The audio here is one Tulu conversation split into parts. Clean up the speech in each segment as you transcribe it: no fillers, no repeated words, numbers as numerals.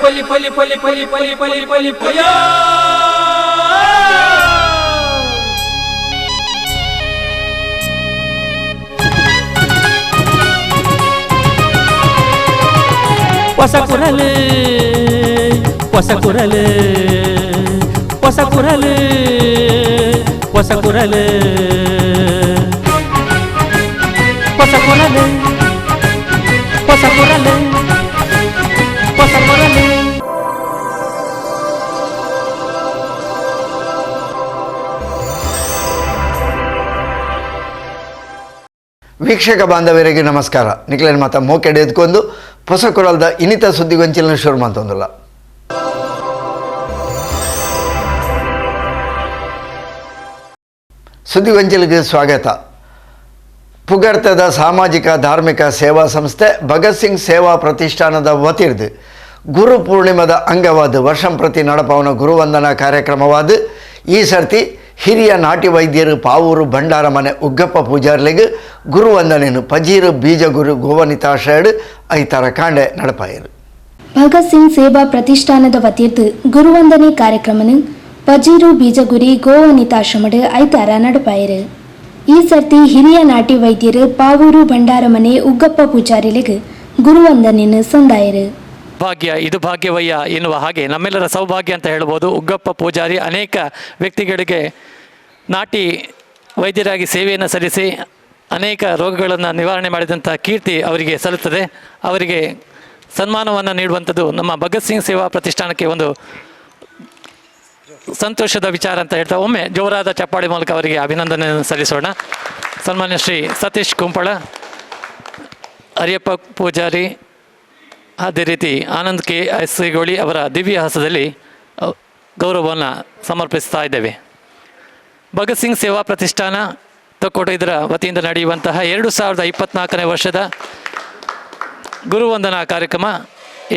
ಪಲಿ ಪಲಿ ಪಲಿ ಪಲಿ ಪಲಿ ಪಲಿ ಪಲಿ ಪಯ. ಹೊಸ ಕುರಲು, ಹೊಸ ಕುರಲು, ಹೊಸ ಕುರಲು, ಹೊಸ ಕುರಲು, ಹೊಸ ಕುರಲು, ಹೊಸ ಕುರಲು, ಹೊಸ ಕುರಲು. ವೀಕ್ಷಕ ಬಾಂಧವರಿಗೆ ನಮಸ್ಕಾರ. ನಿಕ್ಲೇನ್ ಮಾತ ಮೋಕೆಡೆ ಎದ್ಕೊಂಡು ಹೊಸ ಕುರಲ್ದ ಇನ್ನಿತ ಸುದ್ದಿಗೊಂಚಿನ ಶುರು ಮಂತೊಂದುಲ್ಲ. ಸುದ್ದಿಗೊಂಚಿಲಿಗೆ ಸ್ವಾಗತ. ಪುಗರ್ತದ ಸಾಮಾಜಿಕ ಧಾರ್ಮಿಕ ಸೇವಾ ಸಂಸ್ಥೆ ಭಗತ್ ಸಿಂಗ್ ಸೇವಾ ಪ್ರತಿಷ್ಠಾನದ ವತಿರ್ದು ಗುರು ಪೂರ್ಣಿಮದ ಅಂಗವಾದ ವರ್ಷಂ ಪ್ರತಿ ನಡಪವನ ಗುರುವಂದನಾ ಕಾರ್ಯಕ್ರಮವಾದ ಈ ಸರ್ತಿ ಹಿರಿಯ ನಾಟಿ ವೈದ್ಯರು ಪಾವೂರು ಭಂಡಾರ ಮನೆ ಉಗ್ಗಪ್ಪ ಪೂಜಾರ್ಲಿಗೆ ಗುರುವಂದನೆಯನ್ನು ಪಜೀರು ಬೀಜಗುರು ಗೋವನಿತಾಶ್ರಯಡು ಐತಾರ ಕಾಂಡೆ ನಡಪಾಯರು. ಭಗತ್ ಸಿಂಗ್ ಸೇವಾ ಪ್ರತಿಷ್ಠಾನದ ವತಿರ್ದು ಗುರುವಂದನೆ ಕಾರ್ಯಕ್ರಮನು ಪಜೀರು ಬೀಜಗುರಿ ಗೋವನಿತಾಶ್ರಮಡು ಐತಾರ ನಡಪಾಯರು. ಈ ಸರ್ತಿ ಹಿರಿಯ ನಾಟಿ ವೈದ್ಯರು ಪಾವೂರು ಭಂಡಾರಮನೆ ಉಗ್ಗಪ್ಪ ಪೂಜಾರಿಲಿಗೆ ಗುರುವಂದನೆಯನ್ನು ಸಂದಾಯರು. ಭಾಗ್ಯ ಇದು ಭಾಗ್ಯವಯ್ಯ ಎನ್ನುವ ಹಾಗೆ ನಮ್ಮೆಲ್ಲರ ಸೌಭಾಗ್ಯ ಅಂತ ಹೇಳ್ಬೋದು. ಉಗ್ಗಪ್ಪ ಪೂಜಾರಿ ಅನೇಕ ವ್ಯಕ್ತಿಗಳಿಗೆ ನಾಟಿ ವೈದ್ಯರಾಗಿ ಸೇವೆಯನ್ನು ಸಲ್ಲಿಸಿ ಅನೇಕ ರೋಗಗಳನ್ನು ನಿವಾರಣೆ ಮಾಡಿದಂಥ ಕೀರ್ತಿ ಅವರಿಗೆ ಸಲ್ಲುತ್ತದೆ. ಅವರಿಗೆ ಸನ್ಮಾನವನ್ನು ನೀಡುವಂಥದ್ದು ನಮ್ಮ ಭಗತ್ ಸಿಂಗ್ ಸೇವಾ ಪ್ರತಿಷ್ಠಾನಕ್ಕೆ ಒಂದು ಸಂತೋಷದ ವಿಚಾರ ಅಂತ ಹೇಳ್ತಾ ಒಮ್ಮೆ ಜೋರಾದ ಚಪ್ಪಾಳಿ ಮೂಲಕ ಅವರಿಗೆ ಅಭಿನಂದನೆಯನ್ನು ಸಲ್ಲಿಸೋಣ. ಸನ್ಮಾನ್ಯ ಶ್ರೀ ಸತೀಶ್ ಕುಂಪಳ, ಹರಿಯಪ್ಪ ಪೂಜಾರಿ, ಅದೇ ರೀತಿ ಆನಂದ್ ಕೆ ಎಸ್ಗೋಳಿ ಅವರ ದಿವ್ಯ ಹಸ್ತದಲ್ಲಿ ಗೌರವವನ್ನು ಸಮರ್ಪಿಸ್ತಾ ಇದ್ದೇವೆ. ಭಗತ್ ಸಿಂಗ್ ಸೇವಾ ಪ್ರತಿಷ್ಠಾನ ತೊಕ್ಕೊಟ್ಟು ಇದರ ವತಿಯಿಂದ ನಡೆಯುವಂತಹ 2024ನೇ ವರ್ಷದ ಗುರುವಂದನಾ ಕಾರ್ಯಕ್ರಮ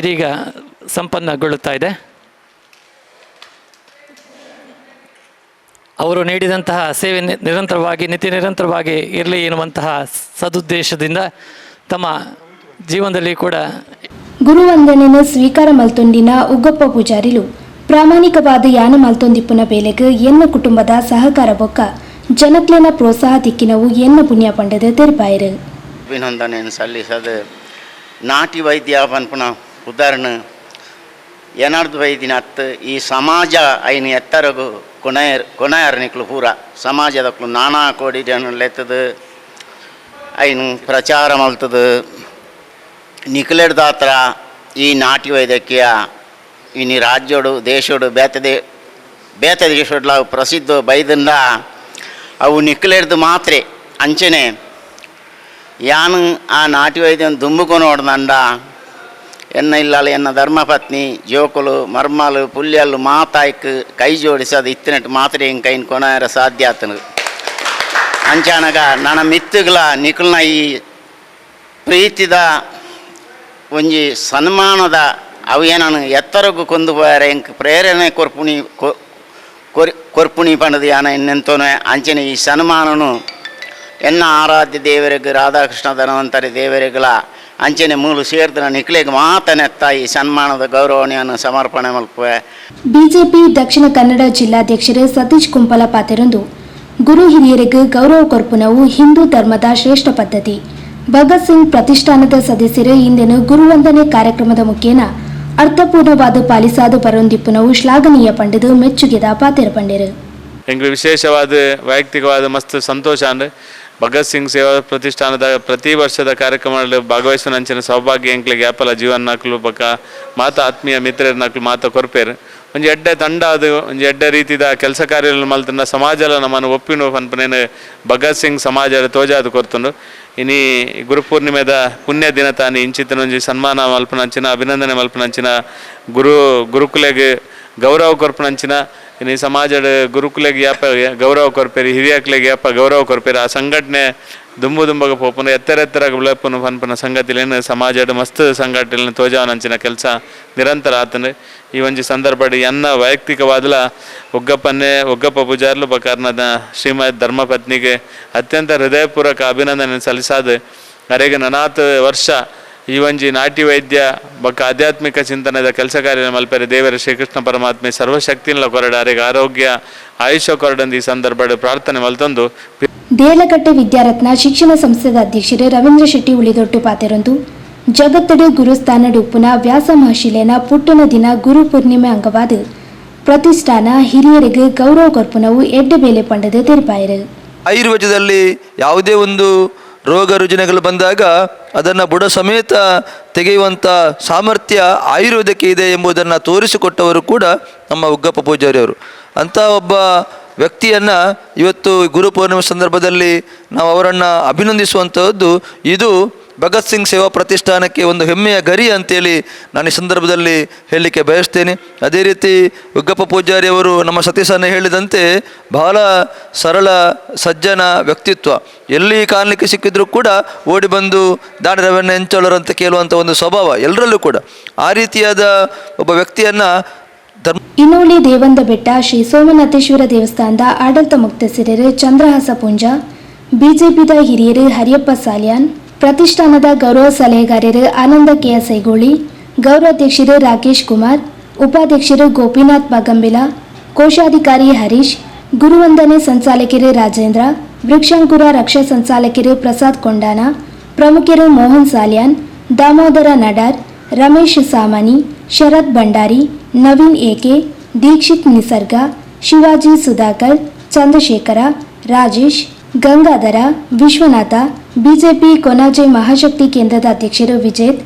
ಇದೀಗ ಸಂಪನ್ನಗೊಳ್ಳುತ್ತಾ ಇದೆ. ಅವರು ನೀಡಿದಂತಹ ಸೇವೆ ನಿರಂತರವಾಗಿ, ನಿತ್ಯ ನಿರಂತರವಾಗಿ ಇರಲಿ ಎನ್ನುವಂತಹ ಸದುದ್ದೇಶದಿಂದ ತಮ್ಮ ಜೀವನದಲ್ಲಿ ಕೂಡ ಗುರುವಂದನೆಯನ್ನು ಸ್ವೀಕಾರ ಮಲ್ತೊಂಡಿನ ಉಗ್ಗಪ್ಪ ಪೂಜಾರಿಲು ಪ್ರಾಮಾಣಿಕವಾದ ಯಾನ ಮಲ್ತೊಂದಿಪ್ಪುನ ಬೇಲೆಗ್ ಎನ್ನ ಕುಟುಂಬದ ಸಹಕಾರ ಬೊಕ್ಕ ಜನಕ್ಲೆನ ಪ್ರೋತ್ಸಾಹ ತಿಕ್ಕಿನವು ಎನ್ನ ಪುಣ್ಯ ಪಂಡದ ತೆರಪಾಯರು. ಅಭಿನಂದನೆಯನ್ನು ಸಲ್ಲಿಸದು ನಾಟಿ ವೈದ್ಯ ಪನ್ಪುನ ಉದಾಹರಣೆ ಏನಾರ್ದು ವೈದ್ಯನ ಅತ್ತು ಈ ಸಮಾಜ ಐನು ಎತ್ತರಗು ಕೊನೆಯರ್ ಕೊನೆಯರ್ನಿಕ್ಲು ಪೂರ ಸಮಾಜದಕ್ಲು ನಾನಾ ಕೋಡಿ ಜನ ಲೆತ್ತದು ಐನು ಪ್ರಚಾರ ಮಲ್ತದು ನಿಕ್ಲೆಡ್ದಾತ್ರ ಈ ನಾಟಿ ವೈದ್ಯಕೀಯ ಇನಿ ರಾಜ್ಯೋಡು ದೇಶೋಡು ಬೇತದೆ ಬೇತೆ ದೇಶೋಡ್ಲ ಅವು ಪ್ರಸಿದ್ಧ ಬೈದಿಂದ ಅವು ನಿಕ್ಲೆಡ್ದು ಮಾತ್ರೆ ಅಂಚನೆ ಯಾನು ಆ ನಾಟಿ ವೈದ್ಯನ ದುಂಬುಕೊನೋಡ್ದಂಡ ಎನ್ನ ಇಲ್ಲಾಲ ಎನ್ನ ಧರ್ಮಪತ್ನಿ ಜೋಕುಲು ಮರ್ಮಾಲು ಪುಲ್ಯಲ್ಲು ಮಾತಾಯ್ಕ್ ಕೈ ಜೋಡಿಸೋದು ಇತ್ತಿನಟ್ಟು ಮಾತ್ರೆ ಹಿಂಗೆ ಕೈನ್ ಕೊನಾಯರ ಸಾಧ್ಯ ಆತನು. ಅಂಚಾನಗ ನನ್ನ ಮಿತ್ತುಗಳ ನಿಕುಲ್ನ ಈ ಪ್ರೀತಿದ ಒಂಜಿ ಸನ್ಮಾನದ ಅವು ಏನನು ಎತ್ತರಗು ಕೊಂದು ಪೋಯರೆ ಎಂಕ್ ಪ್ರೇರಣೆ ಕೊರ್ಪುಣಿ ಕೊರ್ಪುಣಿ ಪಂಡದು ಯಾನ ಎನ್ನೆಂತೋನೆ. ಅಂಚನೆ ಈ ಸನ್ಮಾನನು ಎನ್ನ ಆರಾಧ್ಯ ದೇವರಿಗೆ ರಾಧಾಕೃಷ್ಣ ಧನವಂತರಿ ದೇವರಿಗಳ ಅಂಚನೆ ಮೂಲು ಸೇರ್ದನ ನಿಕ್ಲೆಗ್ ಮಾತನೆತ್ತ ಈ ಸನ್ಮಾನದ ಗೌರವನೆಯನ್ನು ಸಮರ್ಪಣೆ ಮಲ್ಪುವೆ. ಬಿಜೆಪಿ ದಕ್ಷಿಣ ಕನ್ನಡ ಜಿಲ್ಲಾಧ್ಯಕ್ಷರು ಸತೀಶ್ ಕುಂಪಲ ಪಾತೆರೊಂದು ಗುರು ಹಿರಿಯರಿಗೆ ಗೌರವ ಕೊರ್ಪುನವು ಹಿಂದೂ ಧರ್ಮದ ಶ್ರೇಷ್ಠ ಪದ್ಧತಿ. ಭಗತ್ ಸಿಂಗ್ ಪ್ರತಿಷ್ಠಾನದ ಸದಸ್ಯರು ಇಂದಿನ ಗುರುವಂದನೆ ಕಾರ್ಯಕ್ರಮದ ಮುಖೇನ ಅರ್ಥಪೂರ್ಣವಾದ ಪಾಲಿಸಾದ ಬರೊಂದಿಪ್ಪುನವು ಶ್ಲಾಘನೀಯ ಪಂಡದು ಮೆಚ್ಚುಗೆದ ಪಾತೆರ ಪಂಡೆರು. ಎಂಕ್ ವಿಶೇಷವಾದ ವೈಯಕ್ತಿಕವಾದ ಮಸ್ತ್ ಸಂತೋಷ ಅಂದ್ರೆ ಭಗತ್ ಸಿಂಗ್ ಸೇವಾ ಪ್ರತಿಷ್ಠಾನದ ಪ್ರತಿ ವರ್ಷದ ಕಾರ್ಯಕ್ರಮದಲ್ಲಿ ಭಾಗವಹಿಸುವ ನಂಚಿನ ಸೌಭಾಗ್ಯ ಎಂಕ್ಲೆಗ್ ಯಾಪಲ ಜೀವನ ನಕ್ಲು ಬೊಕ್ಕ ಮಾತ ಆತ್ಮೀಯ ಮಿತ್ರರ ನಕ್ಲು ಮಾತ ಕೊರ್ಪೇರು. ಒಂಜಿ ಎಡ್ಡೆ ತಂಡ ಅದು ಒಂಜಿ ಎಡ್ಡೆ ರೀತಿದ ಕೆಲಸ ಕಾರ್ಯಗಳನ್ನು ಮಲ್ತಂಡ ಸಮಾಜಲ ನಮ್ಮನ್ನು ಒಪ್ಪಿನ ಪನ್ಪನೇನು ಭಗತ್ ಸಿಂಗ್ ಸಮಾಜದ ತೋಜಾದ ಕೊರ್ತುಂಡು. ಇನಿ ಗುರುಪೂರ್ಣಿಮೆದ ಪುಣ್ಯ ದಿನ ತಾನಿ ಇಂಚಿತ್ತಿನ ಒಂಜಿ ಸನ್ಮಾನ ಮಲ್ಪನಂಚಿನ ಅಭಿನಂದನೆ ಮಲ್ಪನಂಚಿನ ಗುರುಕುಲೆಗ್ ಗೌರವ ಕೊರ್ಪನಂಚಿನ ಇನಿ ಸಮಾಜಡ್ ಗುರುಕುಲೆಗ್ ಯಾಪ ಗೌರವ ಕೊರ್ಪೇರಿ, ಹಿರಿಯಕ್ಲೆಗ್ ಯಾಪ ಗೌರವ ಕೊರ್ಪೇರಿ, ಆ ಸಂಘಟನೆ ದುಂಬು ದುಂಬಗ ಪೋಪುನ ಎತ್ತರ ಎತ್ತರ ಬೆಳಪುನ ಪನ್ಪುನ ಸಂಗತಿಲೇನು ಸಮಾಜಡ್ ಮಸ್ತ್ ಸಂಘಟನೆ ತೋಜಾವನಂಚಿನ ಕೆಲಸ ನಿರಂತರ ಆತಂಡು. ಈ ಒಂಜಿ ಸಂದರ್ಭಡ್ ಎನ್ನ ವೈಯಕ್ತಿಕವಾದಲ ಒಗ್ಗಪ್ಪನ್ನೇ ಒಗ್ಗಪ್ಪ ಪೂಜಾರ್ಲು ಬಕಾರ್ನದ ಶ್ರೀಮದ್ ಧರ್ಮಪತ್ನಿಗೆ ಅತ್ಯಂತ ಹೃದಯಪೂರ್ವಕ ಅಭಿನಂದನೆ ಸಲ್ಲಿಸಾದ ಅರೆಗೆ ನನಾತ್ ವರ್ಷ ಈ ಒಂಜಿ ನಾಟಿ ವೈದ್ಯ ಬೊಕ್ಕ ಆಧ್ಯಾತ್ಮಿಕ ಚಿಂತನೆದ ಕೆಲಸ ಕಾರ್ಯ ಮಲ್ಪೆರೆ ದೇವರ ಶ್ರೀಕೃಷ್ಣ ಪರಮಾತ್ಮೆ ಸರ್ವಶಕ್ತಿನ ಕೊರಡ ಅರೆಗ್ ಆರೋಗ್ಯ ಆಯುಷ್ಯ ಕೊರಡಂದು ಈ ಸಂದರ್ಭಡ್ ಪ್ರಾರ್ಥನೆ ಮಲ್ತೊಂದು. ದೇಲಕಟ್ಟೆ ವಿದ್ಯಾರತ್ನ ಶಿಕ್ಷಣ ಸಂಸ್ಥೆದ ಅಧ್ಯಕ್ಷರು ರವೀಂದ್ರ ಶೆಟ್ಟಿ ಉಳಿದೊಟ್ಟು ಪಾತೆರೊಂದು, ಜಗತ್ತಡು ಗುರುಸ್ಥಾನಡು ಉಪ್ಪುನ ವ್ಯಾಸ ಮಹರ್ಷಿಲೇನ ಪುಟ್ಟನ ದಿನ ಗುರು ಪೂರ್ಣಿಮೆ ಅಂಗವಾದ ಪ್ರತಿಷ್ಠಾನ ಹಿರಿಯರಿಗೆ ಗೌರವ ಕೊರ್ಪುನವು ಎಡ್ಡೆ ಬೇಲೆ ಪಂಡದು ತೆರಿಪಾಯರು. ಆಯುರ್ವೇದದಲ್ಲಿ ಯಾವುದೇ ಒಂದು ರೋಗ ರುಜಿನಗಳು ಬಂದಾಗ ಅದನ್ನು ಬುಡ ಸಮೇತ ತೆಗೆಯುವಂಥ ಸಾಮರ್ಥ್ಯ ಆಯುರ್ವೇದಕ್ಕೆ ಇದೆ ಎಂಬುದನ್ನು ತೋರಿಸಿಕೊಟ್ಟವರು ಕೂಡ ನಮ್ಮ ಉಗ್ಗಪ್ಪ ಪೂಜಾರಿಯವರು. ಅಂಥ ಒಬ್ಬ ವ್ಯಕ್ತಿಯನ್ನು ಇವತ್ತು ಗುರು ಪೌರ್ಣಿಮೆ ಸಂದರ್ಭದಲ್ಲಿ ನಾವು ಅವರನ್ನು ಅಭಿನಂದಿಸುವಂತಹದ್ದು, ಇದು ಭಗತ್ ಸಿಂಗ್ ಸೇವಾ ಪ್ರತಿಷ್ಠಾನಕ್ಕೆ ಒಂದು ಹೆಮ್ಮೆಯ ಗರಿ ಅಂತೇಳಿ ನಾನು ಈ ಸಂದರ್ಭದಲ್ಲಿ ಹೇಳಲಿಕ್ಕೆ ಬಯಸ್ತೇನೆ. ಅದೇ ರೀತಿ ಉಗ್ಗಪ್ಪ ಪೂಜಾರಿಯವರು ನಮ್ಮ ಸತೀಶನ ಹೇಳಿದಂತೆ ಬಹಳ ಸರಳ ಸಜ್ಜನ ವ್ಯಕ್ತಿತ್ವ. ಎಲ್ಲಿ ಕಾಣಲಿಕ್ಕೆ ಸಿಕ್ಕಿದ್ರೂ ಕೂಡ ಓಡಿ ಬಂದು ದಾಂಡರವನ್ನ ಎಂಚೋಳರು ಅಂತ ಕೇಳುವಂಥ ಒಂದು ಸ್ವಭಾವ ಎಲ್ಲರಲ್ಲೂ ಕೂಡ. ಆ ರೀತಿಯಾದ ಒಬ್ಬ ವ್ಯಕ್ತಿಯನ್ನು ಧರ್ಮ ಇನ್ನೋಳಿ ದೇವಂದ ಬೆಟ್ಟ ಶ್ರೀ ಸೋಮನಾಥೇಶ್ವರ ದೇವಸ್ಥಾನದ ಆಡಳಿತ ಮುಕ್ತಸರರು ಚಂದ್ರಹಾಸ ಪೂಂಜಾ, ಬಿಜೆಪಿದ ಹಿರಿಯರು ಹರಿಯಪ್ಪ ಸಾಲ್ಯಾನ್, ಪ್ರತಿಷ್ಠಾನದ ಗೌರವ ಸಲಹೆಗಾರರು ಆನಂದ ಕೆಎಸ್ ಐಗೋಳಿ, ಗೌರವಾಧ್ಯಕ್ಷರು ರಾಕೇಶ್ ಕುಮಾರ್, ಉಪಾಧ್ಯಕ್ಷರು ಗೋಪಿನಾಥ್ ಬಾಗಂಬಿಲ, ಕೋಶಾಧಿಕಾರಿ ಹರೀಶ್, ಗುರುವಂದನೆ ಸಂಚಾಲಕರು ರಾಜೇಂದ್ರ, ವೃಕ್ಷಾಂಕುರ ರಕ್ಷಾ ಸಂಚಾಲಕರು ಪ್ರಸಾದ್ ಕೊಂಡಾನ, ಪ್ರಮುಖರು ಮೋಹನ್ ಸಾಲ್ಯಾನ್, ದಾಮೋದರ ನಡಾರ್, ರಮೇಶ್ ಸಾಮಾನಿ, ಶರತ್ ಭಂಡಾರಿ, ನವೀನ್ ಎಕೆ, ದೀಕ್ಷಿತ್ ನಿಸರ್ಗ, ಶಿವಾಜಿ ಸುಧಾಕರ್, ಚಂದ್ರಶೇಖರ, ರಾಜೇಶ್, ಗಂಗಾಧರ, ವಿಶ್ವನಾಥ, ಬಿಜೆಪಿ ಕೊನಾಜೆ ಮಹಾಶಕ್ತಿ ಕೇಂದ್ರದ ಅಧ್ಯಕ್ಷರು ವಿಜೇತ್,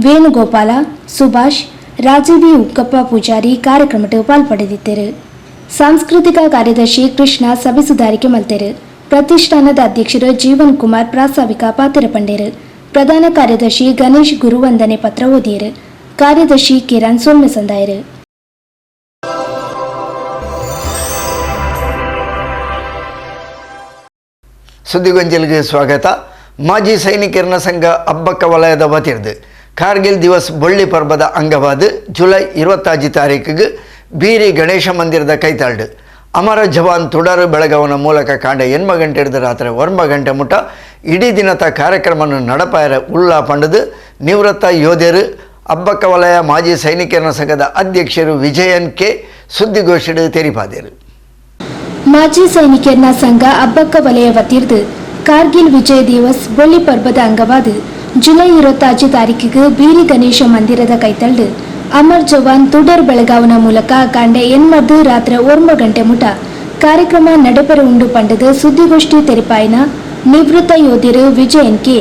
ವೇಣುಗೋಪಾಲ, ಸುಭಾಷ್, ರಾಜೀವಿ ಉಕ್ಕಪ್ಪ ಪೂಜಾರಿ ಕಾರ್ಯಕ್ರಮಕ್ಕೆ ಪಾಲ್ಪಡೆದಿದ್ದರು. ಸಾಂಸ್ಕೃತಿಕ ಕಾರ್ಯದರ್ಶಿ ಕೃಷ್ಣ ಸಭೆ ಸುಧಾರಿಕೆ ಮಲ್ತೆರು. ಪ್ರತಿಷ್ಠಾನದ ಅಧ್ಯಕ್ಷರು ಜೀವನ್ ಕುಮಾರ್ ಪ್ರಾಸ್ತಾವಿಕ ಪಾತ್ರ ಪಂಡೇರು. ಪ್ರಧಾನ ಕಾರ್ಯದರ್ಶಿ ಗಣೇಶ್ ಗುರುವಂದನೆ ಪತ್ರ ಓದಿಯರು. ಕಾರ್ಯದರ್ಶಿ ಕಿರಣ್ ಸೊಲ್ಮೆ ಸಂದಾಯರು. ಸುದ್ದಿಗೊಂಜಲಿಗೆ ಸ್ವಾಗತ. ಮಾಜಿ ಸೈನಿಕರನ ಸಂಘ ಅಬ್ಬಕ್ಕ ವಲಯದ ವತಿರ್ದು ಕಾರ್ಗಿಲ್ ದಿವಸ್ ಬೊಳ್ಳಿ ಪರ್ಬದ ಅಂಗವಾದ ಜುಲೈ 25 ತಾರೀಕಿಗೆ ಬೀರಿ ಗಣೇಶ ಮಂದಿರದ ಕೈತಾಳ್ಡು ಅಮರ ಜವಾನ್ ತುಡರು ಬೆಳಗವನ ಮೂಲಕ ಕಾಂಡ 8 ಗಂಟೆ ಹಿಡಿದು ರಾತ್ರಿ 9 ಗಂಟೆ ಮುಟ ಇಡೀ ದಿನದ ಕಾರ್ಯಕ್ರಮವನ್ನು ನಡಪಾಯರ ಉಲ್ಲಾ ಪಂಡದು ನಿವೃತ್ತ ಯೋಧರು ಅಬ್ಬಕ್ಕ ವಲಯ ಮಾಜಿ ಸೈನಿಕರನ ಸಂಘದ ಅಧ್ಯಕ್ಷರು ವಿಜಯನ್ ಕೆ ಸುದ್ದಿಗೋಷ್ಠಿ ತೆರಿಪಾದರು. ಮಾಜಿ ಸೈನಿಕರನ ಸಂಘ ಅಬ್ಬಕ್ಕ ವಲಯ ವತಿರ್ದು ಕಾರ್ಗಿಲ್ ವಿಜಯ್ ದಿವಸ್ ಬೊಳ್ಳಿ ಪರ್ಬದ ಅಂಗವಾದ ಜುಲೈ 25 ತಾರೀಕಿಗೆ ಬೀರಿ ಗಣೇಶ ಮಂದಿರದ ಕೈತಳ್ಳು ಅಮರ್ ಜವಾನ್ ತುಡರ್ ಬೆಳಗಾವನ ಮೂಲಕ ಕಾಂಡೆ 8 ರಾತ್ರಿ 9 ಗಂಟೆ ಮುಟ ಕಾರ್ಯಕ್ರಮ ನಡೆಪೆರ ಉಂಡು ಪಂಡದ ಸುದ್ದಿಗೋಷ್ಠಿ ತೆರಿಪಾಯಿನ ನಿವೃತ್ತ ಯೋಧರು ವಿಜಯನ್ ಕೆ.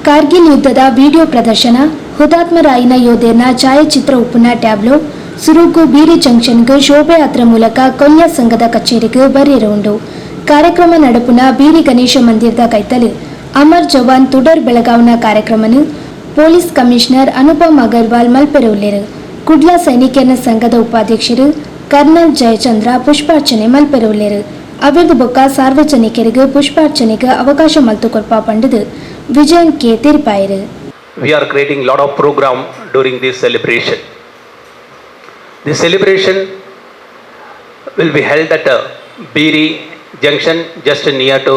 ಕಾರ್ಗಿಲ್ ಯುದ್ಧದ ವಿಡಿಯೋ ಪ್ರದರ್ಶನ, ಹುತಾತ್ಮರಾಯಿನ ಯೋಧೇರ್ನ ಛಾಯಾಚಿತ್ರ ಉಪ್ಪುನ ಟ್ಯಾಬ್ಲೋ, ಸುರುಗು ಬೀರಿ ಜಂಕ್ಷನ್ಗೆ ಶೋಭಾಯಾತ್ರೆ ಮೂಲಕ ಕೊಲ್ಯ ಸಂಘದ ಕಚೇರಿಗೆ ಬರೆಯರ ಉಂಡು. ಕಾರ್ಯಕ್ರಮ ನಡಪುನ ಬೀರಿ ಗಣೇಶ ಮಂದಿರದ ಕೈತಲು ಅಮರ್ ಜವಾನ್ ತುಡರ್ ಬೆಳಗಾವ್ನ ಕಾರ್ಯಕ್ರಮನು ಪೊಲೀಸ್ ಕಮಿಷನರ್ ಅನುಪಮ್ ಅಗರ್ವಾಲ್ ಮಲ್ಪೆರವುಲ್ಲೆರು. ಕುಡ್ಲ ಸೈನಿಕರ ಸಂಘದ ಉಪಾಧ್ಯಕ್ಷರು ಕರ್ನಲ್ ಜಯಚಂದ್ರ ಪುಷ್ಪಾರ್ಚನೆ ಮಲ್ಪೆರವುಲ್ಲೆರು. ಅವಿರ್ದು ಬೊಕ್ಕ ಸಾರ್ವಜನಿಕರಿಗೆ ಪುಷ್ಪಾರ್ಚನೆಗೆ ಅವಕಾಶ ಮಲ್ತು ಕೊರ್ಪ ಪಂಡದು ವಿಜಯನ್ ಕೆ ತೆರಿಪಾಯರು. We are creating lot of program during this celebration. This celebration will be held at a Biri junction just near to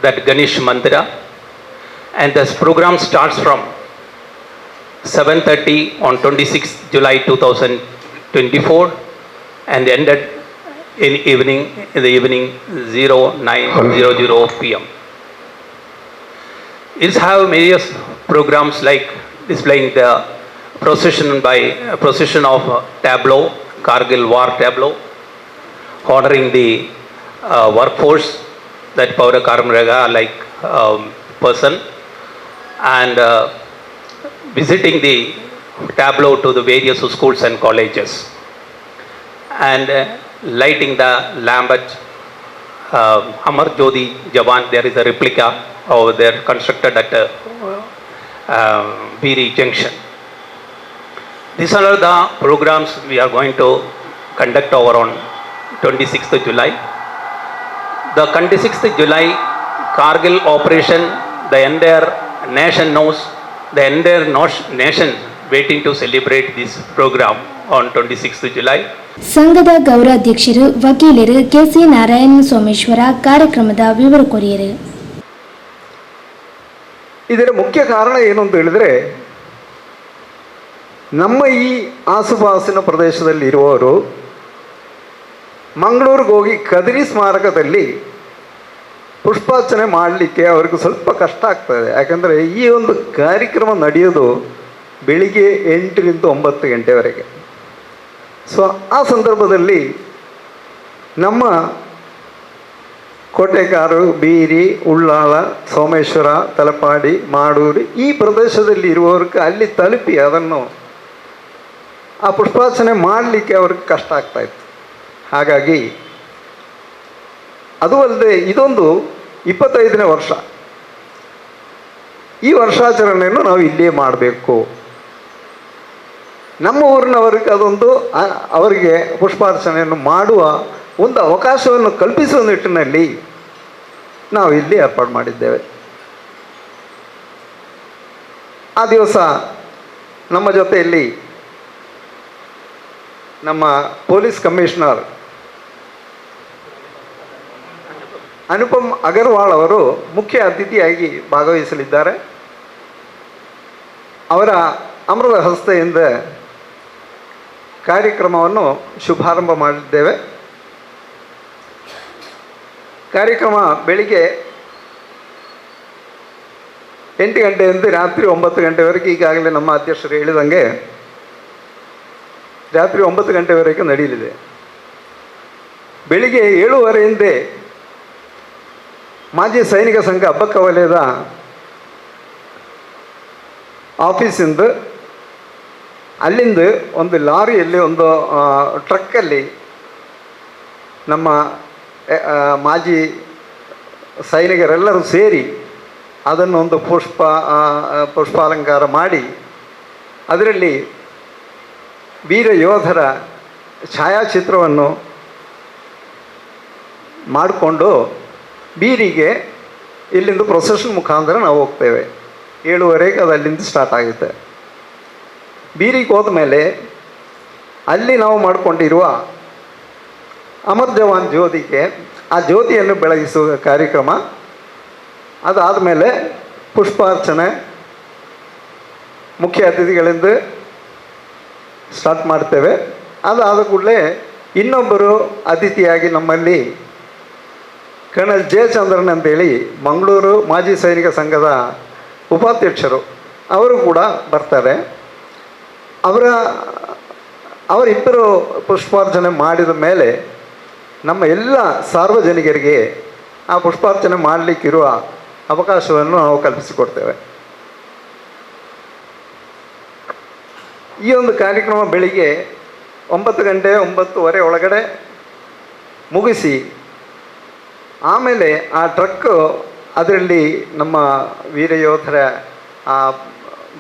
that Ganesh Mandira, and this program starts from 7:30 on 26th July 2024 and ended in the evening 09:00 p.m. It have various programs like displaying the procession of tableau, Kargil war tableau, honoring the workforce, that Paura Karmraga like person, and visiting the tableau to the various schools and colleges, and lighting the lamp at Amar Jyoti Jawan. There is a replica over there constructed at Biri Junction. These are the programs we are going to conduct over on 26th July. The 26th July Kargil operation, the entire nation knows, the entire nation waiting to celebrate this program on 26th July. ಸಂಘದ ಗೌರವಾಧ್ಯಕ್ಷರು ವಕೀಲರು KC Narayana Someshwara ಕಾರ್ಯಕ್ರಮದ ವಿವರ ಕೊರಿಯರು. ಇದರ ಮುಖ್ಯ ಕಾರಣ ಏನು ಅಂತ ಹೇಳಿದರೆ, ನಮ್ಮ ಈ ಆಸುಪಾಸಿನ ಪ್ರದೇಶದಲ್ಲಿ ಇರುವವರು ಮಂಗಳೂರಿಗೆ ಹೋಗಿ ಕದ್ರಿ ಸ್ಮಾರಕದಲ್ಲಿ ಪುಷ್ಪಾರ್ಚನೆ ಮಾಡಲಿಕ್ಕೆ ಅವ್ರಿಗೆ ಸ್ವಲ್ಪ ಕಷ್ಟ ಆಗ್ತದೆ. ಯಾಕಂದರೆ ಈ ಒಂದು ಕಾರ್ಯಕ್ರಮ ನಡೆಯೋದು ಬೆಳಿಗ್ಗೆ 8 ರಿಂದ 9 ಗಂಟೆವರೆಗೆ. ಸೊ ಆ ಸಂದರ್ಭದಲ್ಲಿ ನಮ್ಮ ಕೋಟೆಕಾರು, ಬೀರಿ, ಉಳ್ಳಾಲ, ಸೋಮೇಶ್ವರ, ತಲಪಾಡಿ, ಮಾಡೂರು ಈ ಪ್ರದೇಶದಲ್ಲಿ ಇರುವವ್ರಿಗೆ ಅಲ್ಲಿ ತಲುಪಿ ಅದನ್ನು ಆ ಪುಷ್ಪಾರ್ಚನೆ ಮಾಡಲಿಕ್ಕೆ ಅವ್ರಿಗೆ ಕಷ್ಟ ಆಗ್ತಾಯಿತ್ತು. ಹಾಗಾಗಿ ಅದು ಅಲ್ಲದೆ ಇದೊಂದು 25ನೇ ವರ್ಷ, ಈ ವರ್ಷಾಚರಣೆಯನ್ನು ನಾವು ಇಲ್ಲಿಯೇ ಮಾಡಬೇಕು. ನಮ್ಮ ಊರಿನವರಿಗೆ ಅದೊಂದು ಅವರಿಗೆ ಪುಷ್ಪಾರ್ಚನೆಯನ್ನು ಮಾಡುವ ಒಂದು ಅವಕಾಶವನ್ನು ಕಲ್ಪಿಸುವ ನಿಟ್ಟಿನಲ್ಲಿ ನಾವು ಇಲ್ಲಿ ಏರ್ಪಾಡು ಮಾಡಿದ್ದೇವೆ. ಆ ದಿವಸ ನಮ್ಮ ಜೊತೆಯಲ್ಲಿ ನಮ್ಮ ಪೊಲೀಸ್ ಕಮಿಷನರ್ ಅನುಪಮ್ ಅಗರ್ವಾಲ್ ಅವರು ಮುಖ್ಯ ಅತಿಥಿಯಾಗಿ ಭಾಗವಹಿಸಲಿದ್ದಾರೆ. ಅವರ ಅಮೃತ ಹಸ್ತೆಯಿಂದ ಕಾರ್ಯಕ್ರಮವನ್ನು ಶುಭಾರಂಭ ಮಾಡಿದ್ದೇವೆ. ಕಾರ್ಯಕ್ರಮ ಬೆಳಿಗ್ಗೆ 8 ಗಂಟೆಯಿಂದ ರಾತ್ರಿ 9 ಗಂಟೆವರೆಗೆ, ಈಗಾಗಲೇ ನಮ್ಮ ಅಧ್ಯಕ್ಷರು ಹೇಳಿದಂಗೆ ರಾತ್ರಿ 9 ಗಂಟೆವರೆಗೆ ನಡೆಯಲಿದೆ. ಬೆಳಿಗ್ಗೆ 7:30ಯಿಂದ ಮಾಜಿ ಸೈನಿಕ ಸಂಘ ಅಬ್ಬಕ್ಕ ವಲಯದ ಆಫೀಸಿಂದ ಅಲ್ಲಿಂದ ಒಂದು ಲಾರಿಯಲ್ಲಿ, ಒಂದು ಟ್ರಕ್ಕಲ್ಲಿ ನಮ್ಮ ಮಾಜಿ ಸೈನಿಕರೆಲ್ಲರೂ ಸೇರಿ ಅದನ್ನೊಂದು ಪುಷ್ಪಾಲಂಕಾರ ಮಾಡಿ ಅದರಲ್ಲಿ ವೀರ ಯೋಧರ ಛಾಯಾಚಿತ್ರವನ್ನು ಮಾಡಿಕೊಂಡು ಬೀರಿಗೆ ಇಲ್ಲಿಂದ ಪ್ರೊಸೆಷನ್ ಮುಖಾಂತರ ನಾವು ಹೋಗ್ತೇವೆ. 7:30ಗೆ ಅದು ಅಲ್ಲಿಂದ ಸ್ಟಾರ್ಟ್ ಆಗುತ್ತೆ. ಬೀರಿಗೆ ಹೋದ ಮೇಲೆ ಅಲ್ಲಿ ನಾವು ಮಾಡಿಕೊಂಡಿರುವ ಅಮರ್ ಜವಾನ್ ಜ್ಯೋತಿಗೆ ಆ ಜ್ಯೋತಿಯನ್ನು ಬೆಳಗಿಸುವ ಕಾರ್ಯಕ್ರಮ, ಅದಾದಮೇಲೆ ಪುಷ್ಪಾರ್ಚನೆ ಮುಖ್ಯ ಅತಿಥಿಗಳಿಂದ ಸ್ಟಾರ್ಟ್ ಮಾಡ್ತೇವೆ. ಅದಾದ ಕೂಡಲೇ ಇನ್ನೊಬ್ಬರು ಅತಿಥಿಯಾಗಿ ನಮ್ಮಲ್ಲಿ ಕರ್ನಲ್ ಜಯಚಂದ್ರನ್ ಅಂತೇಳಿ ಮಂಗಳೂರು ಮಾಜಿ ಸೈನಿಕ ಸಂಘದ ಉಪಾಧ್ಯಕ್ಷರು, ಅವರು ಕೂಡ ಬರ್ತಾರೆ. ಅವರಿಬ್ಬರು ಪುಷ್ಪಾರ್ಚನೆ ಮಾಡಿದ ಮೇಲೆ ನಮ್ಮ ಎಲ್ಲ ಸಾರ್ವಜನಿಕರಿಗೆ ಆ ಪುಷ್ಪಾರ್ಚನೆ ಮಾಡಲಿಕ್ಕಿರುವ ಅವಕಾಶವನ್ನು ನಾವು ಕಲ್ಪಿಸಿಕೊಡ್ತೇವೆ. ಈ ಒಂದು ಕಾರ್ಯಕ್ರಮ ಬೆಳಿಗ್ಗೆ 9 ಗಂಟೆ 9:30 ಒಳಗಡೆ ಮುಗಿಸಿ ಆಮೇಲೆ ಆ ಟ್ರಕ್ ಅದರಲ್ಲಿ ನಮ್ಮ ವೀರಯೋಧರ ಆ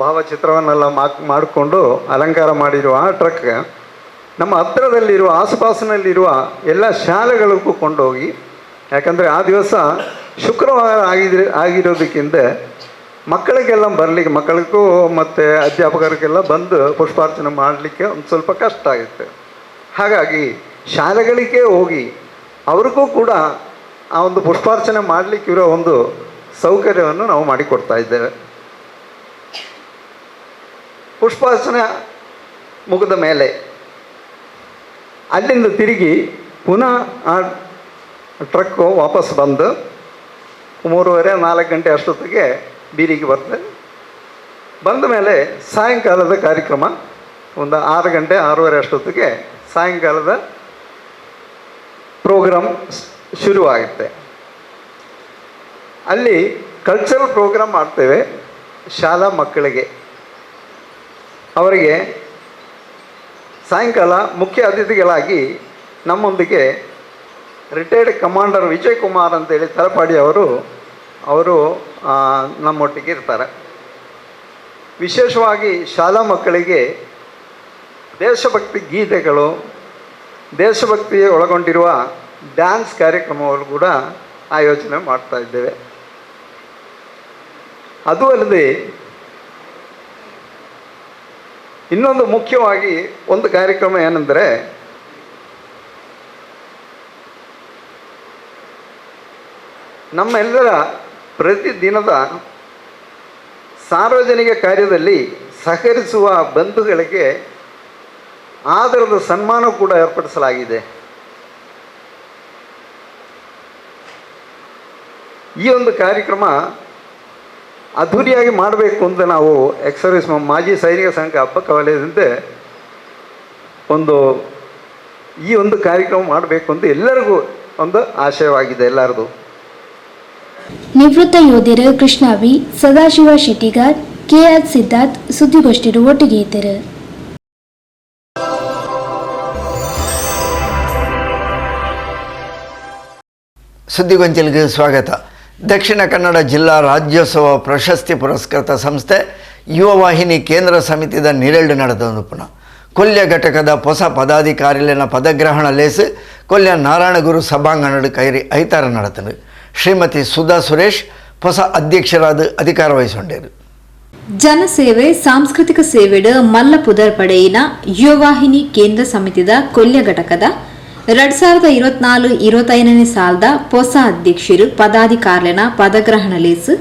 ಭಾವಚಿತ್ರವನ್ನೆಲ್ಲ ಮಾಡಿಕೊಂಡು ಅಲಂಕಾರ ಮಾಡಿರುವ ಆ ಟ್ರಕ್ ನಮ್ಮ ಹತ್ತಿರದಲ್ಲಿರುವ ಆಸುಪಾಸಿನಲ್ಲಿರುವ ಎಲ್ಲ ಶಾಲೆಗಳಿಗೂ ಕೊಂಡೋಗಿ, ಯಾಕಂದರೆ ಆ ದಿವಸ ಶುಕ್ರವಾರ ಆಗಿರೋದಕ್ಕಿಂತ ಮಕ್ಕಳಿಗೆಲ್ಲ ಬರಲಿಕ್ಕೆ, ಮಕ್ಕಳಿಗೂ ಮತ್ತು ಅಧ್ಯಾಪಕರಿಗೆಲ್ಲ ಬಂದು ಪುಷ್ಪಾರ್ಚನೆ ಮಾಡಲಿಕ್ಕೆ ಒಂದು ಸ್ವಲ್ಪ ಕಷ್ಟ ಆಗುತ್ತೆ. ಹಾಗಾಗಿ ಶಾಲೆಗಳಿಗೆ ಹೋಗಿ ಅವ್ರಿಗೂ ಕೂಡ ಆ ಒಂದು ಪುಷ್ಪಾರ್ಚನೆ ಮಾಡಲಿಕ್ಕಿರೋ ಒಂದು ಸೌಕರ್ಯವನ್ನು ನಾವು ಮಾಡಿಕೊಡ್ತಾ ಇದ್ದೇವೆ. ಪುಷ್ಪಾರ್ಚನೆ ಮುಗಿದ ಮೇಲೆ ಅಲ್ಲಿಂದ ತಿರುಗಿ ಪುನಃ ಆ ಟ್ರಕ್ಕು ವಾಪಸ್ ಬಂದು 3:30 4 ಗಂಟೆ ಅಷ್ಟೊತ್ತಿಗೆ ಬೀರಿಗೆ ಬರ್ತದೆ. ಬಂದ ಮೇಲೆ ಸಾಯಂಕಾಲದ ಕಾರ್ಯಕ್ರಮ ಒಂದು 6 ಗಂಟೆ 6:30 ಅಷ್ಟೊತ್ತಿಗೆ ಸಾಯಂಕಾಲದ ಪ್ರೋಗ್ರಾಮ್ ಶುರುವಾಗುತ್ತೆ. ಅಲ್ಲಿ ಕಲ್ಚರಲ್ ಪ್ರೋಗ್ರಾಮ್ ಮಾಡ್ತೇವೆ ಶಾಲಾ ಮಕ್ಕಳಿಗೆ. ಅವರಿಗೆ ಸಾಯಂಕಾಲ ಮುಖ್ಯ ಅತಿಥಿಗಳಾಗಿ ನಮ್ಮೊಂದಿಗೆ ರಿಟೈರ್ಡ್ ಕಮಾಂಡರ್ ವಿಜಯ್ ಕುಮಾರ್ ಅಂತೇಳಿ ತಲಪಾಡಿ ಅವರು ನಮ್ಮೊಟ್ಟಿಗೆ ಇರ್ತಾರೆ. ವಿಶೇಷವಾಗಿ ಶಾಲಾ ಮಕ್ಕಳಿಗೆ ದೇಶಭಕ್ತಿ ಗೀತೆಗಳು, ದೇಶಭಕ್ತಿ ಒಳಗೊಂಡಿರುವ ಡ್ಯಾನ್ಸ್ ಕಾರ್ಯಕ್ರಮವನ್ನು ಕೂಡ ಆಯೋಜನೆ ಮಾಡ್ತಾ ಇದ್ದೇವೆ. ಅದು ಅಲ್ಲದೆ ಇನ್ನೊಂದು ಮುಖ್ಯವಾಗಿ ಒಂದು ಕಾರ್ಯಕ್ರಮ ಏನೆಂದರೆ, ನಮ್ಮೆಲ್ಲರ ಪ್ರತಿದಿನದ ಸಾರ್ವಜನಿಕ ಕಾರ್ಯದಲ್ಲಿ ಸಹಕರಿಸುವ ಬಂಧುಗಳಿಗೆ ಆದರದ ಸನ್ಮಾನ ಕೂಡ ಏರ್ಪಡಿಸಲಾಗಿದೆ. ಈ ಒಂದು ಕಾರ್ಯಕ್ರಮ ಅದ್ಧೂರಿಯಾಗಿ ಮಾಡಬೇಕು ಅಂತ ನಾವು ಎಕ್ಸ್ ಸರ್ವಿಸ್ ಮಾಜಿ ಸೈನಿಕ ಸಂಘ ಹಬ್ಬಕ್ಕ ವಲಯದಂತೆ ಒಂದು ಈ ಒಂದು ಕಾರ್ಯಕ್ರಮ ಮಾಡಬೇಕು ಅಂತ ಎಲ್ಲರಿಗೂ ಒಂದು ಆಶಯವಾಗಿದೆ ಎಲ್ಲರದು. ನಿವೃತ್ತ ಯೋಧರು ಕೃಷ್ಣ ವಿ, ಸದಾಶಿವ ಶೆಟ್ಟಿಗಾರ್, ಕೆಆರ್ ಸಿದ್ಧಾರ್ಥ್ ಸುದ್ದಿಗೋಷ್ಠಿರು ಒಟ್ಟಿಗೆ ಇದ್ದರು. ಸುದ್ದಿಗೊಂಚಲಿಗೆ ಸ್ವಾಗತ. ದಕ್ಷಿಣ ಕನ್ನಡ ಜಿಲ್ಲಾ ರಾಜ್ಯೋತ್ಸವ ಪ್ರಶಸ್ತಿ ಪುರಸ್ಕೃತ ಸಂಸ್ಥೆ ಯುವ ವಾಹಿನಿ ಕೇಂದ್ರ ಸಮಿತಿದ ನಿರೆಲ್ಡು ನಡೆದ ಪುನಃ ಕೊಲ್ಯ ಘಟಕದ ಹೊಸ ಪದಾಧಿಕಾರಿಲಿನ ಪದಗ್ರಹಣ ಲೇಸು ಕೊಲ್ಯ ನಾರಾಯಣಗುರು ಸಭಾಂಗಣಡು ಕೈರಿ ಐತಾರ ನಡೆತನು. ಶ್ರೀಮತಿ ಸುಧಾ ಸುರೇಶ್ ಹೊಸ ಅಧ್ಯಕ್ಷರಾದ ಅಧಿಕಾರ ವಹಿಸಿಕೊಂಡರು. ಜನಸೇವೆ ಸಾಂಸ್ಕೃತಿಕ ಸೇವೆಡು ಮಲ್ಲ ಪುದರ್ ಪಡೆಯಿನ ಯುವವಾಹಿನಿ ಕೇಂದ್ರ ಸಮಿತಿದ ಕೊಲ್ಯ ಘಟಕದ 2024-25ನೇ ಸಾಲದ ಹೊಸ ಅಧ್ಯಕ್ಷರು ಪದಾಧಿಕಾರಿನ ಪದಗ್ರಹಣ ಲೇಸು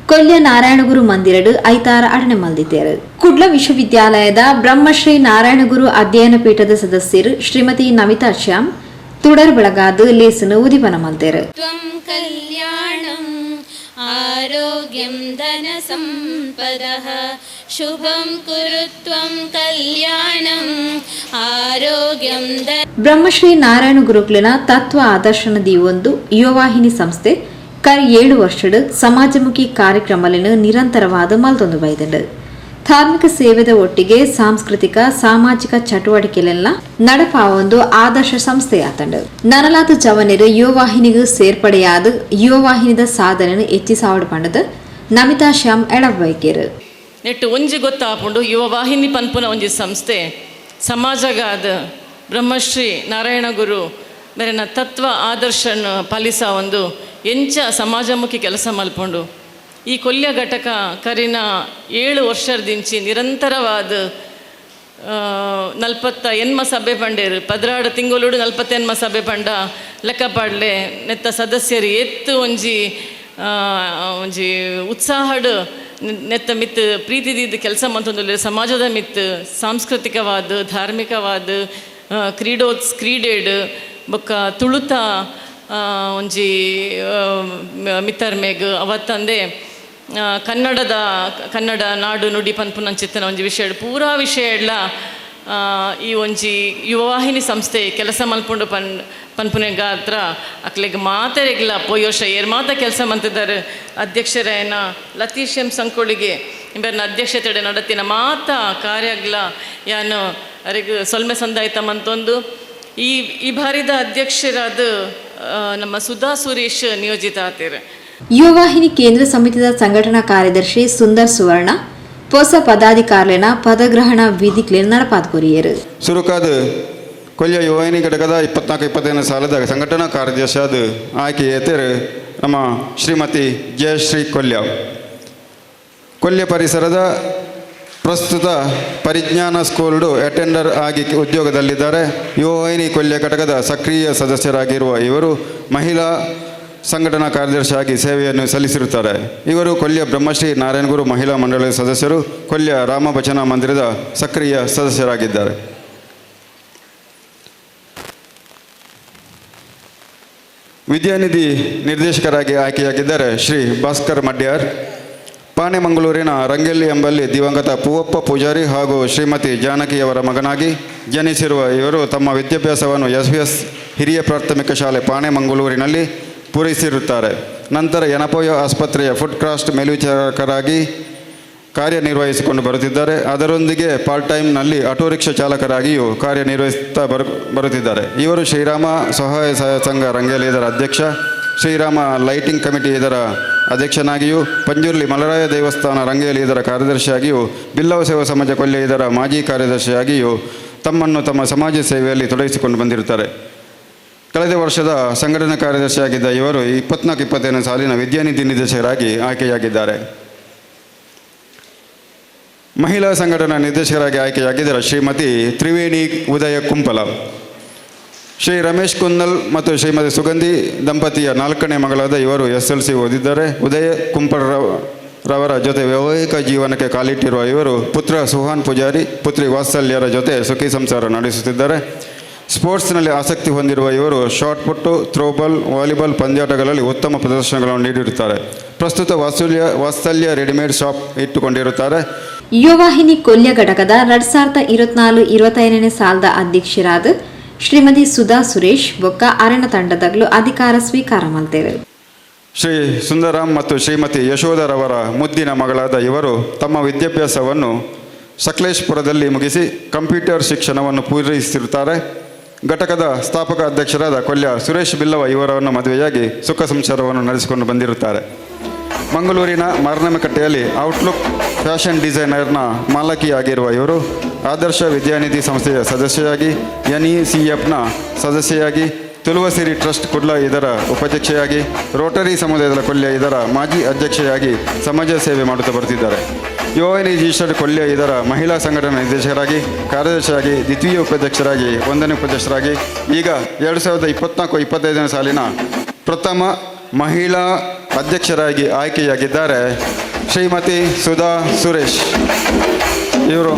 ಕೊಲ್ಯ ನಾರಾಯಣಗುರು ಮಂದಿರಡು ಐತಾರ ಅಡನೆ ಮಲ್ದಿದ್ದೇರು. ಕುಡ್ಲ ವಿಶ್ವವಿದ್ಯಾಲಯದ ಬ್ರಹ್ಮಶ್ರೀ ನಾರಾಯಣಗುರು ಅಧ್ಯಯನ ಪೀಠದ ಸದಸ್ಯರು ಶ್ರೀಮತಿ ನಮಿತಾ ಶ್ಯಾಮ್ ತುಡರ್ ಬೆಳಗಾದ ಲೇಸನು ಉದಿಪನ ಮಲ್ತೇರು. ಆರೋಗ್ಯಂ ಧನ ಸಂಪದಃ ಶುಭಂ ಕುರು ತ್ವಂ ಕಲ್ಯಾಣಂ ಆರೋಗ್ಯಂ. ಬ್ರಹ್ಮಶ್ರೀ ನಾರಾಯಣ ಗುರುಕುಲಿನ ತತ್ವ ಆದರ್ಶನ ದೀವೊಂದು ಯುವವಾಹಿನಿ ಸಂಸ್ಥೆ ಕರ್ 7 ವರ್ಷಡ್ ಸಮಾಜಮುಖಿ ಕಾರ್ಯಕ್ರಮలను ನಿರಂತರವಾದ ಮಲ್ತೊಂದು ಬೈದಂಡು. ಧಾರ್ಮಿಕ ಸೇವೆದ ಒಟ್ಟಿಗೆ ಸಾಂಸ್ಕೃತಿಕ ಸಾಮಾಜಿಕ ಚಟುವಟಿಕೆಲೆಲ್ಲ ನಡಪಾವೊಂದು ಆದರ್ಶ ಸಂಸ್ಥೆಯಾತಂಡು. ನನಲಾದ ಜವನರು ಯುವವಾಹಿನಿಗೂ ಸೇರ್ಪಡೆಯಾದ ಯುವವಾಹಿನಿದ ಸಾಧನೆ ಹೆಚ್ಚಿಸಾವಡು ಪಂಡದ ನಮಿತಾ ಶ್ಯಾಮ್ ಎಡಬೈಕೇರು. ನೆಟ್ಟು ಒಂಜಿ ಗೊತ್ತಾಪುಂಡು ಯುವವಾಹಿನಿ ಪನ್ಪುನ ಒಂಜಿ ಸಂಸ್ಥೆ ಸಮಾಜಗಾದ ಬ್ರಹ್ಮಶ್ರೀ ನಾರಾಯಣಗುರು ಮೇರೆನ ತತ್ವ ಆದರ್ಶನ ಪಾಲಿಸ ಒಂದು ಎಂಚ ಸಮಾಜಮುಖಿ ಕೆಲಸ ಮಲ್ಪುಂಡು. ಈ ಕೊಲ್ಯ ಘಟಕ ಕರಿನ 7 ವರ್ಷದಿಂಚಿ ನಿರಂತರವಾದ 48 ಸಭೆ ಪಂಡೇರು 16 ತಿಂಗಳೋಡು 48 ಸಭೆ ಪಂಡ ಲೆಕ್ಕಪಾಡ್ಲೆ ನೆತ್ತ ಸದಸ್ಯರು ಎತ್ತು ಒಂಜಿ ಒಂಜಿ ಉತ್ಸಾಹಡು ನೆತ್ತ ಮಿತ್ತು ಪ್ರೀತಿದಿದ್ದು ಕೆಲಸ ಮಂತೊಂದುಲ್ಲೆರ್. ಸಮಾಜದ ಮಿತ್ತು ಸಾಂಸ್ಕೃತಿಕವಾದ ಧಾರ್ಮಿಕವಾದ ಕ್ರೀಡೆಡ್ ಬೊಕ್ಕ ತುಳುತ ಒಂಜಿ ಮಿತ್ತರ್ಮೆಗ್ ಅವತ್ತಂದೆ ಕನ್ನಡ ನಾಡು ನುಡಿ ಪನ್ಪುನಂಚಿತ್ತನ ಒಂಜಿ ವಿಷಯ ಪೂರಾ ವಿಷಯ ಎಲ್ಲ ಈ ಒಂಜಿ ಯುವವಾಹಿನಿ ಸಂಸ್ಥೆ ಕೆಲಸ ಮಲ್ಪುಂಡು ಪನ್ಪುನೆ ಗಾತ್ರ ಅಕ್ಲೆಗ್ ಮಾತೆರೆಗ್ಲ ಪೋಯೋಷ ಏರ್ ಮಾತ ಕೆಲಸ ಮಂತಿದ್ದಾರೆ. ಅಧ್ಯಕ್ಷರಾಯನ ಲತೀಶ್ ಎಂ ಸಂಕೋಳಿಗೆ ಇಂಬರ್ನ ಅಧ್ಯಕ್ಷತೆಡೆ ನಡತಿನ ಮಾತ ಕಾರ್ಯಗ್ಲ ಯಾನು ಅರೆಗ್ ಸೊಲ್ಮೆ ಸಂದಾಯ್ತ ಮಂತೊಂದು ಈ ಈ ಬಾರಿದ ಅಧ್ಯಕ್ಷರಾದ ನಮ್ಮ ಸುಧಾ ಸುರೇಶ್ ನಿಯೋಜಿತ ಆತೇರು. ಯುವವಾಹಿನಿ ಕೇಂದ್ರ ಸಮಿತಿದ ಸಂಘಟನಾ ಕಾರ್ಯದರ್ಶಿ ಸುಂದರ್ ಸುವರ್ಣ ಹೊಸ ಪದಾಧಿಕಾರಿನ ಪದಗ್ರಹಣ ವಿಧಿಕ್ಲೆ ನಡಪಾದ ಕೊರಿಯರು. ಸುರುಕಾದ ಕೊಲ್ಯ ಯುವವಾಹಿನಿ ಘಟಕದ 24-25 ಸಾಲದ ಸಂಘಟನಾ ಕಾರ್ಯದರ್ಶಿಯಾದ ಆಯ್ಕೆ ಏತೇರು ನಮ್ಮ ಶ್ರೀಮತಿ ಜಯಶ್ರೀ ಕೊಲ್ಯ. ಕೊಲ್ಯ ಪರಿಸರದ ಪ್ರಸ್ತುತ ಪರಿಜ್ಞಾನ ಸ್ಕೂಲ್ಡು ಅಟೆಂಡರ್ ಆಗಿ ಉದ್ಯೋಗದಲ್ಲಿದ್ದಾರೆ. ಯುವವಾಹಿನಿ ಕೊಲ್ಯ ಘಟಕದ ಸಕ್ರಿಯ ಸದಸ್ಯರಾಗಿರುವ ಇವರು ಮಹಿಳಾ ಸಂಘಟನಾ ಕಾರ್ಯದರ್ಶಿಯಾಗಿ ಸೇವೆಯನ್ನು ಸಲ್ಲಿಸಿರುತ್ತಾರೆ. ಇವರು ಕೊಲ್ಯ ಬ್ರಹ್ಮಶ್ರೀ ನಾರಾಯಣಗುರು ಮಹಿಳಾ ಮಂಡಳಿಯ ಸದಸ್ಯರು, ಕೊಲ್ಯ ರಾಮಭಜನಾ ಮಂದಿರದ ಸಕ್ರಿಯ ಸದಸ್ಯರಾಗಿದ್ದಾರೆ. ವಿದ್ಯಾನಿಧಿ ನಿರ್ದೇಶಕರಾಗಿ ಆಯ್ಕೆಯಾಗಿದ್ದಾರೆ ಶ್ರೀ ಭಾಸ್ಕರ್ ಮಡ್ಯಾರ್. ಪಾಣೆಮಂಗಳೂರಿನ ರಂಗೆಲ್ಲಿ ಎಂಬಲ್ಲಿ ದಿವಂಗತ ಪೂವಪ್ಪ ಪೂಜಾರಿ ಹಾಗೂ ಶ್ರೀಮತಿ ಜಾನಕಿಯವರ ಮಗನಾಗಿ ಜನಿಸಿರುವ ಇವರು ತಮ್ಮ ವಿದ್ಯಾಭ್ಯಾಸವನ್ನು ಎಸ್ ವಿ ಎಸ್ ಹಿರಿಯ ಪ್ರಾಥಮಿಕ ಶಾಲೆ ಪಾಣೆಮಂಗಳೂರಿನಲ್ಲಿ ಪೂರೈಸಿರುತ್ತಾರೆ. ನಂತರ ಯನಪೋಯ ಆಸ್ಪತ್ರೆಯ ಫುಡ್ ಕ್ರಾಸ್ಟ್ ಮೇಲ್ವಿಚಾರಕರಾಗಿ ಕಾರ್ಯನಿರ್ವಹಿಸಿಕೊಂಡು ಬರುತ್ತಿದ್ದಾರೆ. ಅದರೊಂದಿಗೆ ಪಾರ್ಟ್ ಟೈಮ್ನಲ್ಲಿ ಆಟೋ ರಿಕ್ಷಾ ಚಾಲಕರಾಗಿಯೂ ಕಾರ್ಯನಿರ್ವಹಿಸುತ್ತಾ ಬರುತ್ತಿದ್ದಾರೆ. ಇವರು ಶ್ರೀರಾಮ ಸಹಾಯ ಸಂಘ ರಂಗೇಲಿ ಇದರ ಅಧ್ಯಕ್ಷ, ಶ್ರೀರಾಮ ಲೈಟಿಂಗ್ ಕಮಿಟಿ ಇದರ ಅಧ್ಯಕ್ಷನಾಗಿಯೂ, ಪಂಜುರ್ಲಿ ಮಲರಾಯ ದೇವಸ್ಥಾನ ರಂಗೇಲಿ ಇದರ ಕಾರ್ಯದರ್ಶಿಯಾಗಿಯೂ, ಬಿಲ್ಲವ ಸೇವಾ ಸಮಾಜ ಕೊಲ್ಯ ಇದರ ಮಾಜಿ ಕಾರ್ಯದರ್ಶಿಯಾಗಿಯೂ ತಮ್ಮನ್ನು ತಮ್ಮ ಸಮಾಜ ಸೇವೆಯಲ್ಲಿ ತೊಡಗಿಸಿಕೊಂಡು ಬಂದಿರುತ್ತಾರೆ. ಕಳೆದ ವರ್ಷದ ಸಂಘಟನಾ ಕಾರ್ಯದರ್ಶಿಯಾಗಿದ್ದ ಇವರು 24-25 ಸಾಲಿನ ವಿದ್ಯಾನಿಧಿ ನಿರ್ದೇಶಕರಾಗಿ ಆಯ್ಕೆಯಾಗಿದ್ದಾರೆ. ಮಹಿಳಾ ಸಂಘಟನಾ ನಿರ್ದೇಶಕರಾಗಿ ಆಯ್ಕೆಯಾಗಿದ್ದರೆ ಶ್ರೀಮತಿ ತ್ರಿವೇಣಿ ಉದಯ ಕುಂಪಲ. ಶ್ರೀ ರಮೇಶ್ ಕುನ್ನಲ್ ಮತ್ತು ಶ್ರೀಮತಿ ಸುಗಂಧಿ ದಂಪತಿಯ 4ನೇ ಮಗಳಾದ ಇವರು SLC ಓದಿದ್ದಾರೆ. ಉದಯ ಕುಂಪಲರ ರವರ ಜೊತೆ ವೈವಾಹಿಕ ಜೀವನಕ್ಕೆ ಕಾಲಿಟ್ಟಿರುವ ಇವರು ಪುತ್ರ ಸುಹಾನ್ ಪೂಜಾರಿ, ಪುತ್ರಿ ವಾತ್ಸಲ್ಯರ ಜೊತೆ ಸುಖಿ ಸಂಸಾರ ನಡೆಸುತ್ತಿದ್ದಾರೆ. ಸ್ಪೋರ್ಟ್ಸ್ನಲ್ಲಿ ಆಸಕ್ತಿ ಹೊಂದಿರುವ ಇವರು ಶಾಟ್ ಪುಟ್ಟು, ಥ್ರೋಬಾಲ್, ವಾಲಿಬಾಲ್ ಪಂದ್ಯಾಟಗಳಲ್ಲಿ ಉತ್ತಮ ಪ್ರದರ್ಶನಗಳನ್ನು ನೀಡಿರುತ್ತಾರೆ. ಪ್ರಸ್ತುತ ವಾತ್ಸಲ್ಯ ವಾತ್ಸಲ್ಯ ರೆಡಿಮೇಡ್ ಶಾಪ್ ಇಟ್ಟುಕೊಂಡಿರುತ್ತಾರೆ. ಯುವವಾಹಿನಿ ಕೊಲ್ಯ ಘಟಕದ 2024-25ನೇ ಸಾಲದ ಅಧ್ಯಕ್ಷರಾದ ಶ್ರೀಮತಿ ಸುಧಾ ಸುರೇಶ್ ಬೊಕ್ಕ ಅರಣ್ಯ ತಂಡದಗ್ಲು ಅಧಿಕಾರ ಸ್ವೀಕಾರ ಮಲ್ತೇರು. ಶ್ರೀ ಸುಂದರಾಮ್ ಮತ್ತು ಶ್ರೀಮತಿ ಯಶೋಧರವರ ಮುದ್ದಿನ ಮಗಳಾದ ಇವರು ತಮ್ಮ ವಿದ್ಯಾಭ್ಯಾಸವನ್ನು ಸಕಲೇಶ್ಪುರದಲ್ಲಿ ಮುಗಿಸಿ ಕಂಪ್ಯೂಟರ್ ಶಿಕ್ಷಣವನ್ನು ಪೂರೈಸುತ್ತಿರುತ್ತಾರೆ. ಘಟಕದ ಸ್ಥಾಪಕ ಅಧ್ಯಕ್ಷರಾದ ಕೊಲ್ಯ ಸುರೇಶ್ ಬಿಲ್ಲವ ಇವರನ್ನು ಮದುವೆಯಾಗಿ ಸುಖ ಸಂಸಾರವನ್ನು ನಡೆಸಿಕೊಂಡು ಬಂದಿರುತ್ತಾರೆ. ಮಂಗಳೂರಿನ ಮಾರ್ನಮಕಟ್ಟೆಯಲ್ಲಿ ಔಟ್ಲುಕ್ ಫ್ಯಾಷನ್ ಡಿಸೈನರ್ನ ಮಾಲಕಿಯಾಗಿರುವ ಇವರು ಆದರ್ಶ ವಿದ್ಯಾನಿಧಿ ಸಂಸ್ಥೆಯ ಸದಸ್ಯೆಯಾಗಿ, ಎನ್ಇಸಿಎಫ್ನ ಸದಸ್ಯೆಯಾಗಿ, ತುಳುವಸಿರಿ ಟ್ರಸ್ಟ್ ಕುಡ್ಲ ಇದರ ಉಪಾಧ್ಯಕ್ಷೆಯಾಗಿ, ರೋಟರಿ ಸಮುದಾಯದ ಕೊಲ್ಯ ಇದರ ಮಾಜಿ ಅಧ್ಯಕ್ಷೆಯಾಗಿ ಸಮಾಜ ಸೇವೆ ಮಾಡುತ್ತಾ ಬರುತ್ತಿದ್ದಾರೆ. ಯುವವಾಹಿನಿ ರಿಜಿಸ್ಟರ್ಡ್ ಕೊಲ್ಯ ಇದರ ಮಹಿಳಾ ಸಂಘಟನಾ ನಿರ್ದೇಶಕರಾಗಿ, ಕಾರ್ಯದರ್ಶಿಯಾಗಿ, ದ್ವಿತೀಯ ಉಪಾಧ್ಯಕ್ಷರಾಗಿ, ಒಂದನೇ ಉಪಾಧ್ಯಕ್ಷರಾಗಿ, ಈಗ 2024-25ನೇ ಸಾಲಿನ ಪ್ರಥಮ ಮಹಿಳಾ ಅಧ್ಯಕ್ಷರಾಗಿ ಆಯ್ಕೆಯಾಗಿದ್ದಾರೆ ಶ್ರೀಮತಿ ಸುಧಾ ಸುರೇಶ್ ಇವರು.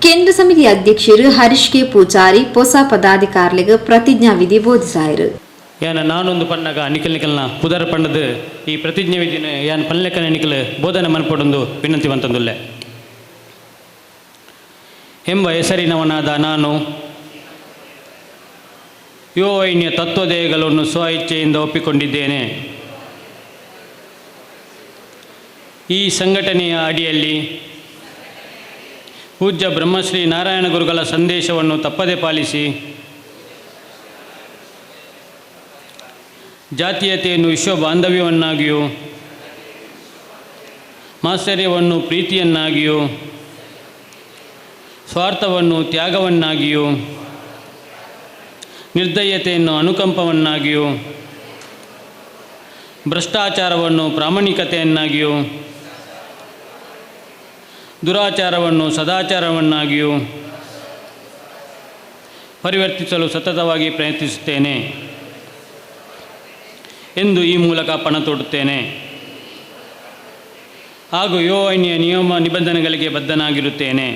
ಕೇಂದ್ರ ಸಮಿತಿ ಅಧ್ಯಕ್ಷರು ಹರೀಶ್ ಕೆ ಪೂಜಾರಿ ಪೊಸ ಪದಾಧಿಕಾರಿಗಳಿಗೆ ಪ್ರತಿಜ್ಞಾ ವಿಧಿ ಬೋಧಿಸಾಯರು. ಯಾನ ನಾನೊಂದು ಪಣ್ಣಗ ನಿಖಲ್ ನಿಖಲ್ನ ಪುದರ ಪಣ್ಣದ ಈ ಪ್ರತಿಜ್ಞೆ ವಿಧಿನ ಯಾನ್ ಪನ್ಲೆಕ್ಕನ ನಿಖಲ್ ಬೋಧನೆ ಮನ್ಪೊಡೊಂದು ವಿನಂತಿ ಬಂತಂದುಲ್ಲೆ. ಎಂಬ ಹೆಸರಿನವನಾದ ನಾನು ಯುವವಾಹಿನಿಯ ತತ್ವದೇಹಗಳನ್ನು ಸ್ವ ಇಚ್ಛೆಯಿಂದ ಒಪ್ಪಿಕೊಂಡಿದ್ದೇನೆ. ಈ ಸಂಘಟನೆಯ ಅಡಿಯಲ್ಲಿ ಪೂಜ್ಯ ಬ್ರಹ್ಮಶ್ರೀ ನಾರಾಯಣ ಗುರುಗಳ ಸಂದೇಶವನ್ನು ತಪ್ಪದೆ ಪಾಲಿಸಿ ಜಾತೀಯತೆಯನ್ನು ವಿಶ್ವ ಬಾಂಧವ್ಯವನ್ನಾಗಿಯೂ ಮಾತ್ಸರ್ಯವನ್ನು ಪ್ರೀತಿಯನ್ನಾಗಿಯೂ ಸ್ವಾರ್ಥವನ್ನು ತ್ಯಾಗವನ್ನಾಗಿಯೂ ನಿರ್ದಯತೆಯನ್ನು ಅನುಕಂಪವನ್ನಾಗಿಯೂ ಭ್ರಷ್ಟಾಚಾರವನ್ನು ಪ್ರಾಮಾಣಿಕತೆಯನ್ನಾಗಿಯೂ ದುರಾಚಾರವನ್ನು ಸದಾಚಾರವನ್ನಾಗಿಯೂ ಪರಿವರ್ತಿಸಲು ಸತತವಾಗಿ ಪ್ರಯತ್ನಿಸುತ್ತೇನೆ ಎಂದು ಈ ಮೂಲಕ ಪಣ ತೊಡುತ್ತೇನೆ ಹಾಗೂ ಯುವವಾಹಿನಿಯ ನಿಯಮ ನಿಬಂಧನೆಗಳಿಗೆ ಬದ್ಧನಾಗಿರುತ್ತೇನೆ.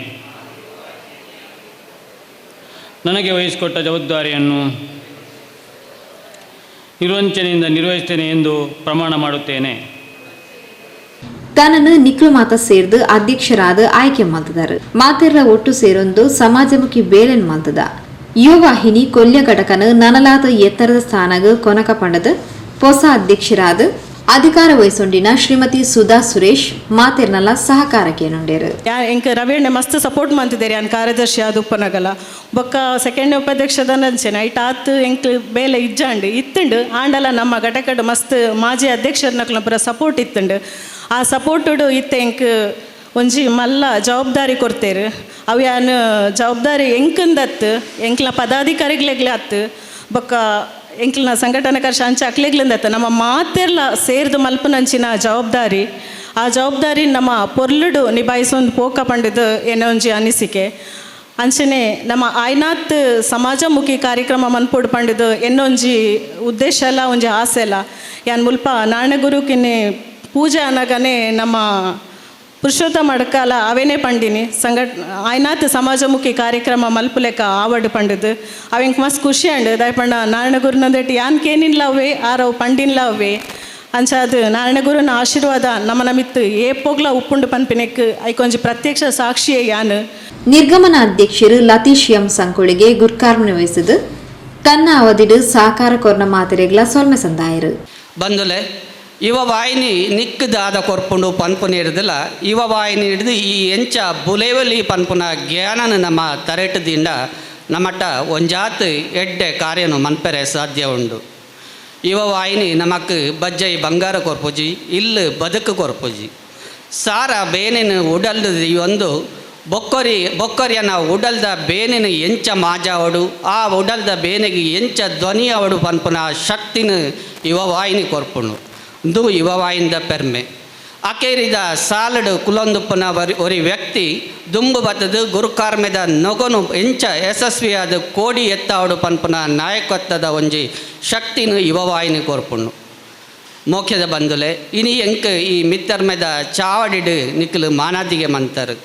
ನನಗೆ ವಹಿಸಿಕೊಟ್ಟ ಜವಾಬ್ದಾರಿಯನ್ನು ನಿರ್ವಂಚನೆಯಿಂದ ನಿರ್ವಹಿಸುತ್ತೇನೆ ಎಂದು ಪ್ರಮಾಣ ಮಾಡುತ್ತೇನೆ. ತನ್ನನ್ನು ನಿಕ್ಲು ಮಾತ ಸೇರ್ದು ಅಧ್ಯಕ್ಷರಾದ ಆಯ್ಕೆ ಮಾಡ್ತಿದ್ದಾರೆ. ಮಾತೆರ್ರ ಒಟ್ಟು ಸೇರೊಂದು ಸಮಾಜಮುಖಿ ಬೇಲೆನ್ ಮಾಡ್ತದ. ಯುವವಾಹಿನಿ ಕೊಲ್ಯ ಘಟಕನ ನನಲಾದ ಎತ್ತರದ ಸ್ಥಾನಗ ಕೊನಕ ಪಂಡದ ಹೊಸ ಅಧ್ಯಕ್ಷರಾದ ಅಧಿಕಾರ ವಹಿಸೊಂಡಿನ ಶ್ರೀಮತಿ ಸುಧಾ ಸುರೇಶ್ ಮಾತೆರ್ನಲ್ಲ ಸಹಕಾರಕ್ಕೆ ನುಂಡೇರು. ಎಂಕ್ ರವೀಣೆ ಮಸ್ತ್ ಸಪೋರ್ಟ್ ಮಾಡ್ತಿದ್ದಾರೆ. ಯಾನ್ ಕಾರ್ಯದರ್ಶಿ ಆದ್ ಉಪ್ಪನಗಲ ಬೊಕ್ಕ ಸೆಕೆಂಡ್ ಉಪಾಧ್ಯಕ್ಷದ ನಂಚೆನೆ ಐಟ್ ಆತ್ ಎಂಕ್ ಬೇಲೆ ಇಜ್ಜಾಂಡ್ ಇತ್ತುಂಡು ಆಂಡಲ ನಮ್ಮ ಘಟಕಡ್ ಮಸ್ತ್ ಮಾಜಿ ಅಧ್ಯಕ್ಷರನಕ್ಲ ಪೂರ ಸಪೋರ್ಟ್ ಇತ್ತುಂಡು. ಆ ಸಪೋರ್ಟುಡು ಇತ್ತೆ ಎಂಕ್ ಒಂಜಿ ಮಲ್ಲ ಜವಾಬ್ದಾರಿ ಕೊಡ್ತೇರು. ಅವು ಯಾನ್ ಜವಾಬ್ದಾರಿ ಎಂಕಂದತ್ತು ಎಂಕ್ಲ ಪದಾಧಿಕಾರಿಗಳಿಗ್ಲೇ ಅತ್ತು ಬೊಕ್ಕ ಎಂಕ್ಲನ ಸಂಘಟನೆಕಾರ ಅಂಚೆ ಅಕ್ಲೆಗ್ಲಿಂದತ್ತ ನಮ್ಮ ಮಾತೆರ್ಲ ಸೇರ್ದು ಮಲ್ಪನಂಚಿನ ಜವಾಬ್ದಾರಿ. ಆ ಜವಾಬ್ದಾರಿ ನಮ್ಮ ಪೊರ್ಲುಡು ನಿಭಾಯಿಸೊಂದು ಪೋಕ ಪಂಡಿದ್ದು ಏನೋ ಒಂಜಿ ಅನಿಸಿಕೆ. ಅಂಚನೆ ನಮ್ಮ ಆಯ್ನಾತ್ ಸಮಾಜಮುಖಿ ಕಾರ್ಯಕ್ರಮ ಮನ್ಪೋಡು ಪಂಡಿದ್ದು ಎನ್ನೊಂಜಿ ಉದ್ದೇಶ ಅಲ್ಲ ಒಂಜಿ ಆಸೆ ಅಲ್ಲ. ಯಾನ್ ಮುಲ್ಪ ನಾರಾಯಣಗುರುಕಿನ್ನೆ ಪೂಜೆ ಅನಗನೆ ನಮ್ಮ ಪುರುಷೋತ್ತಮ ಅಡ್ಕಾಲ ಅವೇನೇ ಪಂಡಿನಿ ಸಂಘಟ ಆಯ್ನಾತ್ ಸಮಾಜಮುಖಿ ಕಾರ್ಯಕ್ರಮ ಮಲ್ಪುಲೆಕ್ಕ ಆವಡ್ ಪಂಡದು ಅವೆಂಕ್ ಮಸ್ತ್ ಖುಷಿ ಅಂಡ್ ದಾಯಪಂಡ ನಾರಾಯಣಗುರುನಂದೆಟ್ ಯಾನ್ ಕೇನಿಲ್ಲ ಅವೇ ಆರವ್ ಪಂಡಿನ್ಲ ಅವೇ ಅಂಚಾದ ನಾರಾಯಣಗುರುನ ಆಶೀರ್ವಾದ ನಮ್ಮ ನಮಿತ್ತು ಏಪೋಗ್ಲ ಉಪ್ಪುಂಡು ಪನ್ಪಿನೆಕ್ ಐಕೊಂಜಿ ಪ್ರತ್ಯಕ್ಷ ಸಾಕ್ಷಿಯೇ ಯಾನ್. ನಿರ್ಗಮನ ಅಧ್ಯಕ್ಷರು ಲತೀಶ್ ಎಂ ಸಂಕೊಳಿಗೆ ಗುರ್ಕಾರ್ಮಣೆ ವಹಿಸಿದು ತನ್ನ ಅವಧಿಡು ಸಹಕಾರ ಕೊರ್ನ ಮಾತೆರೆಗ್ಲ ಸೊಲ್ಮೆ ಸಂದಾಯರು. ಬಂದುಲೆ ಯುವ ವಾಹಿನಿ ನಿಕ್ಕದಾದ ಕೊರ್ಪುಂಡು ಪನ್ಪುನ ಹಿಡ್ದಿಲ್ಲ. ಯುವ ವಾಹಿನಿ ಹಿಡಿದು ಈ ಎಂಚ ಬುಲೇವಲಿ ಪನ್ಪುನ ಜ್ಞಾನನ ನಮ್ಮ ತರೆಟದಿಂದ ನಮಟ ಒಂಜಾತ್ ಎಡ್ಡೆ ಕಾರ್ಯನು ಮನ್ಪೆರೆ ಸಾಧ್ಯ ಉಂಡು. ಯುವ ವಾಹಿನಿ ನಮಕ್ ಬಜ್ಜೈ ಬಂಗಾರ ಕೊರ್ಪುಜಿ, ಇಲ್ಲು ಬದುಕು ಕೊರ್ಪುಜಿ. ಸಾರ ಬೇನಿನ ಉಡಲ್ದ ಒಂದು ಬೊಕ್ಕರಿ ಬೊಕ್ಕರಿಯನ ಉಡಲ್ದ ಬೇನಿನ ಎಂಚ ಮಾಜಾವಡು, ಆ ಉಡಲ್ದ ಬೇನಿಗೆ ಎಂಚ ಧ್ವನಿಯವಡು ಪನ್ಪುನ ಶಕ್ತಿನ ಯುವ ವಾಹಿನಿ ಕೊರ್ಪುಂಡು. ಇಂದು ಯುವ ವಾಹಿನಿದ ಪೆರ್ಮೆ. ಅಕೇರಿದ ಸಾಲಡು ಕುಲೊಂದುಪ್ಪನ ಒರಿ ವ್ಯಕ್ತಿ ದುಂಬು ಬತ್ತದು ಗುರುಕಾರ್ಮೆದ ನೊಗನು ಎಂಚ ಯಶಸ್ವಿಯಾದ ಕೋಡಿ ಎತ್ತಾವಡು ಪನ್ಪುನ ನಾಯಕತ್ವದ ಒಂಜಿ ಶಕ್ತಿನ ಯುವವಾಹಿನಿ ಕೊರ್ಪುಂಡು. ಮೋಕ್ಷದ ಬಂಧುಲೆ ಇನಿ ಎಂಕ್ ಈ ಮಿತ್ತರ್ಮೆದ ಚಾವಡಿಡು ನಿಕ್ಕಲು ಮಾನಾದಿಗೆ ಮಂತರು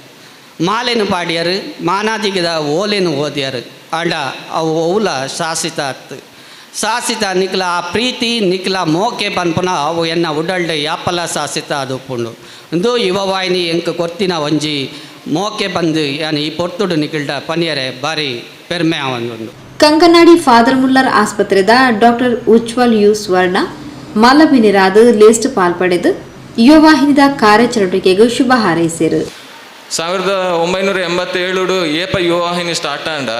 ಮಾಲೆನು ಪಾಡಿಯರು, ಮಾನಾದಿಗೆದ ಓಲೆನು ಓದಿಯರು. ಆಂಡ ಅವು ಓಲ ಶಾಸಿತ ಅತ್ತು ಶಾಸಿತ ನಿಕ್ಲ ಆ ಪ್ರೀತಿ ನಿಕ್ಲ ಮೋಕೆ ಪನ್ಪುನ ಅವು ಎನ್ನ ಉಡಲ್ಡೆ ಯಾಪಲ ಶಾಸಿತ ಅದು ಉಪ್ಪುಂಡು. ಇಂದು ಯುವವಾಹಿನಿ ಎಂಕ್ ಕೊರ್ತಿನ ಒಂಜಿ ಮೋಕೆ ಬಂದು ಯಾನ್ ಈ ಪೊರ್ತುಡು ನಿಕ್ಲ್ಡ ಪನಿಯರೆ ಬಾರಿ ಪೆರ್ಮೆ ಆವೊಂದುಂಡು. ಕಂಕನಾಡಿ ಫಾದರ್ ಮುಲ್ಲರ್ ಆಸ್ಪತ್ರೆದ ಡಾಕ್ಟರ್ ಉಜ್ವಲ್ you ಸ್ವರ್ಣ ಮಲಬಿನಿರಾದ ಲೇಸ್ಟ್ ಪಾಲ್ಪಡೆದು ಯುವವಾಹಿನಿದ ಕಾರ್ಯಚಟುವಟಿಕೆಗೆ ಶುಭ ಹಾರೈಸಿರು. 1987 ಏಪ ಯುವವಾಹಿನಿ ಸ್ಟಾರ್ಟ್ ಆಂಡ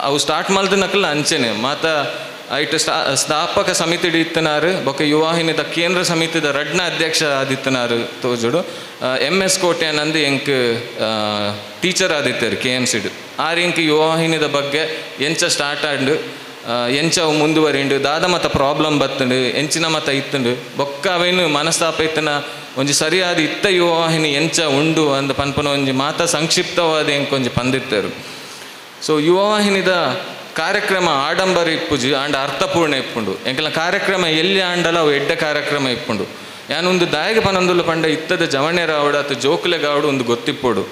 ಅವು ಸ್ಟಾರ್ಟ್ ಮಲ್ದ ನಕಲ್ ಅಂಚೆನೆ ಮಾತ ಐಟ್ ಸ್ಥಾಪಕ ಸಮಿತಿ ಇತ್ತನಾರು ಬೊಕ ಯುವವಾಹಿನಿದ ಕೇಂದ್ರ ಸಮಿತಿದ ರಡ್ನ ಅಧ್ಯಕ್ಷ ಆದಿತ್ತನಾರು ತೋಜುಡು ಎಂ ಎಸ್ ಕೋಟ್ಯಾನಂದ್ ಎಂಕ್ ಟೀಚರ್ ಆದಿತ್ತರು ಕೆ ಎಮ್ ಸಿಡ್. ಆರ್ ಎಂಕ್ ಯುವವಾಹಿನಿದ ಬಗ್ಗೆ ಎಂಚ ಸ್ಟಾರ್ಟ್ ಆಂಡು, ಎಂಚ ಅವು ಮುಂದುವರಿಂಡು, ದಾದ ಮತ ಪ್ರಾಬ್ಲಮ್ ಬತ್ತಂಡು, ಎಂಚಿನ ಮತ ಇತ್ತಂಡು, ಬೊಕ್ಕ ಅವೇನು ಮನಸ್ತಾಪ ಇತ್ತನ ಒಂಜಿ ಸರಿಯಾದ ಇತ್ತ ಯುವವಾಹಿನಿ ಎಂಚ ಉಂಡು ಅಂದ ಪನ್ಪನ ಒಂಜಿ ಮಾತ ಸಂಕ್ಷಿಪ್ತವಾದ ಎಂಕ್ ಒಂಜಿ ಪಂದಿತ್ತರು. ಸೊ ಯುವವಾಹಿನಿದ ಕಾರ್ಯಕ್ರಮ ಆಡಂಬರ ಇಪ್ಪುಜಿ ಆಂಡ ಅರ್ಥಪೂರ್ಣ ಇಪ್ಪುಂಡು. ಎಂಕಲ ಕಾರ್ಯಕ್ರಮ ಎಲ್ಲಿ ಆಂಡಲ ಅವು ಎಡ್ಡ ಕಾರ್ಯಕ್ರಮ ಇಪ್ಪುಂಡು. ಯಾನೊಂದು ದಾಯಗ ಪನೊಂದುಲ್ಲ ಪಂಡ ಇತ್ತದ ಜವಣ್ಯರ ಆವಡು ಅಥವಾ ಜೋಕುಲೆಗಾವಡು ಒಂದು ಗೊತ್ತಿಪ್ಪೋಡು.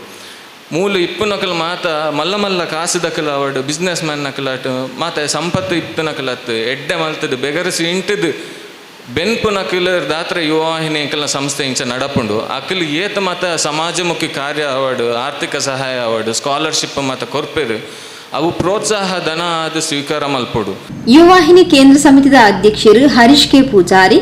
ಮೂಲು ಇಪ್ಪುನಕಲ್ ಮಾತ ಮಲ್ಲ ಮಲ್ಲ ಕಾಸುದಕಲ್ ಆವಡು, ಬಿಸ್ನೆಸ್ ಮ್ಯಾನ್ ನಕಲಾಟು ಮಾತ ಸಂಪತ್ತು ಇಪ್ಪುನಕಲತ್ತು ಎಡ್ಡೆ ಮಲ್ತದು ಬೆಗರಸಿ ಇಂಟದು ಬೆನ್ಪು ನಕಲ್ ದಾತ್ರ ಯುವವಾಹಿನಿ ಎಂಕಲ್ನ ಸಂಸ್ಥೆ ಇಂಚ ನಡಪುಂಡು. ಅಕಲ್ ಏತ ಮಾತ ಸಮಾಜಮುಖಿ ಕಾರ್ಯ ಆವಡು, ಆರ್ಥಿಕ ಸಹಾಯ ಆವಡು, ಸ್ಕಾಲರ್ಶಿಪ್ ಮಾತ ಕೊರ್ಪೆರು ಅವು ಪ್ರೋತ್ಸಾಹ ಧನ ಅದು ಸ್ವೀಕಾರ ಮಲ್ಪೊಡು. ಯುವವಾಹಿನಿ ಕೇಂದ್ರ ಸಮಿತಿದ ಅಧ್ಯಕ್ಷರು ಹರೀಶ್ ಕೆ ಪೂಜಾರಿ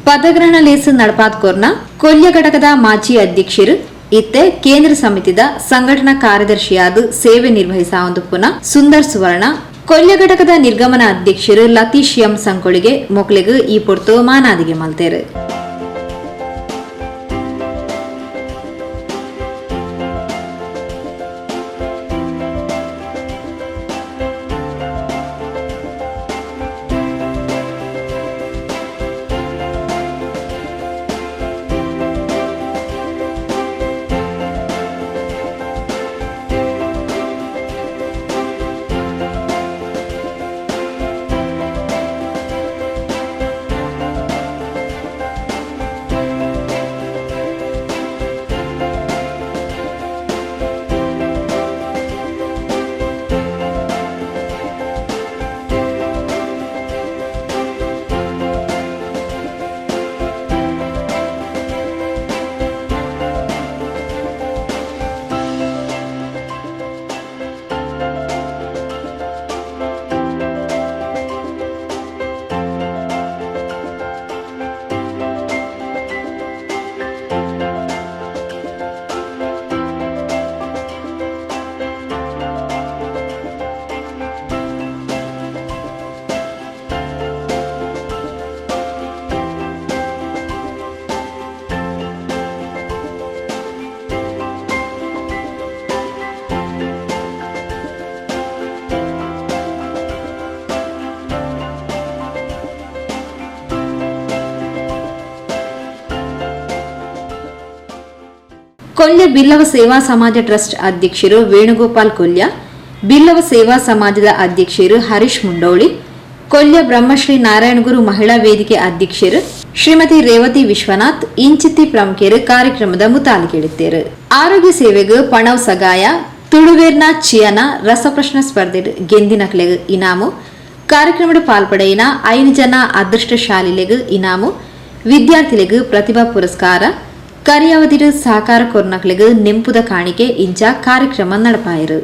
ಪದಗ್ರಹಣ ಲೇಸು ನಡಪಾತ್ ಕೊರ್ನ ಕೊಲ್ಯ ಘಟಕದ ಮಾಜಿ ಅಧ್ಯಕ್ಷರು ಇತ್ತೆ ಕೇಂದ್ರ ಸಮಿತಿದ ಸಂಘಟನಾ ಕಾರ್ಯದರ್ಶಿಯಾದ ಸೇವೆ ನಿರ್ವಹಿಸಾವಂದು ಪುನಃ ಸುಂದರ್ ಸುವರ್ಣ, ಕೊಲ್ಯ ಘಟಕದ ನಿರ್ಗಮನ ಅಧ್ಯಕ್ಷರು ಲತೀಶ್ ಎಂ ಸಂಕೊಳಿಗೆ ಮೊಕ್ಲೆಗ್ ಈ ಪೊರ್ತು ಮಾನಾದಿಗೆ ಮಲ್ತೇರು. ಕೊಲ್ಯ ಬಿಲ್ಲವ ಸೇವಾ ಸಮಾಜ ಟ್ರಸ್ಟ್ ಅಧ್ಯಕ್ಷರು ವೇಣುಗೋಪಾಲ್ ಕೊಲ್ಯ, ಬಿಲ್ಲವ ಸೇವಾ ಸಮಾಜದ ಅಧ್ಯಕ್ಷರು ಹರೀಶ್ ಮುಂಡೋಳಿ, ಕೊಲ್ಯ ಬ್ರಹ್ಮಶ್ರೀ ನಾರಾಯಣಗುರು ಮಹಿಳಾ ವೇದಿಕೆ ಅಧ್ಯಕ್ಷರು ಶ್ರೀಮತಿ ರೇವತಿ ವಿಶ್ವನಾಥ್ ಇಂಚಿತ್ತಿ ಪ್ರಮುಖರು ಕಾರ್ಯಕ್ರಮದ ಮುತಾಲಿಕೆಳಿದ್ದೇರು. ಆರೋಗ್ಯ ಸೇವೆಗೆ ಪಣವ್ ಸಗಾಯ, ತುಳುವೇರ್ನ ಚಿಯನ ರಸಪ್ರಶ್ನ ಸ್ಪರ್ಧೆ ಗೆಂದಿನಕ್ಲೆಗ್ ಇನಾಮು, ಕಾರ್ಯಕ್ರಮದ ಪಾಲ್ಪಡೆಯಿನ 5 ಜನ ಅದೃಷ್ಟಶಾಲಿಲೆಗ್ ಇನಾಮು, ವಿದ್ಯಾರ್ಥಿಲೆಗ್ ಪ್ರತಿಭಾ ಪುರಸ್ಕಾರ, ಕರಿಯಾವಧಿಡು ಸಹಕಾರ ಕೊರ್ನಕ್ಲೆಗ್ ನೆಂಪುದ ಕಾಣಿಕೆ ಇಂಚ ಕಾರ್ಯಕ್ರಮ ನಡಪಾಯರು.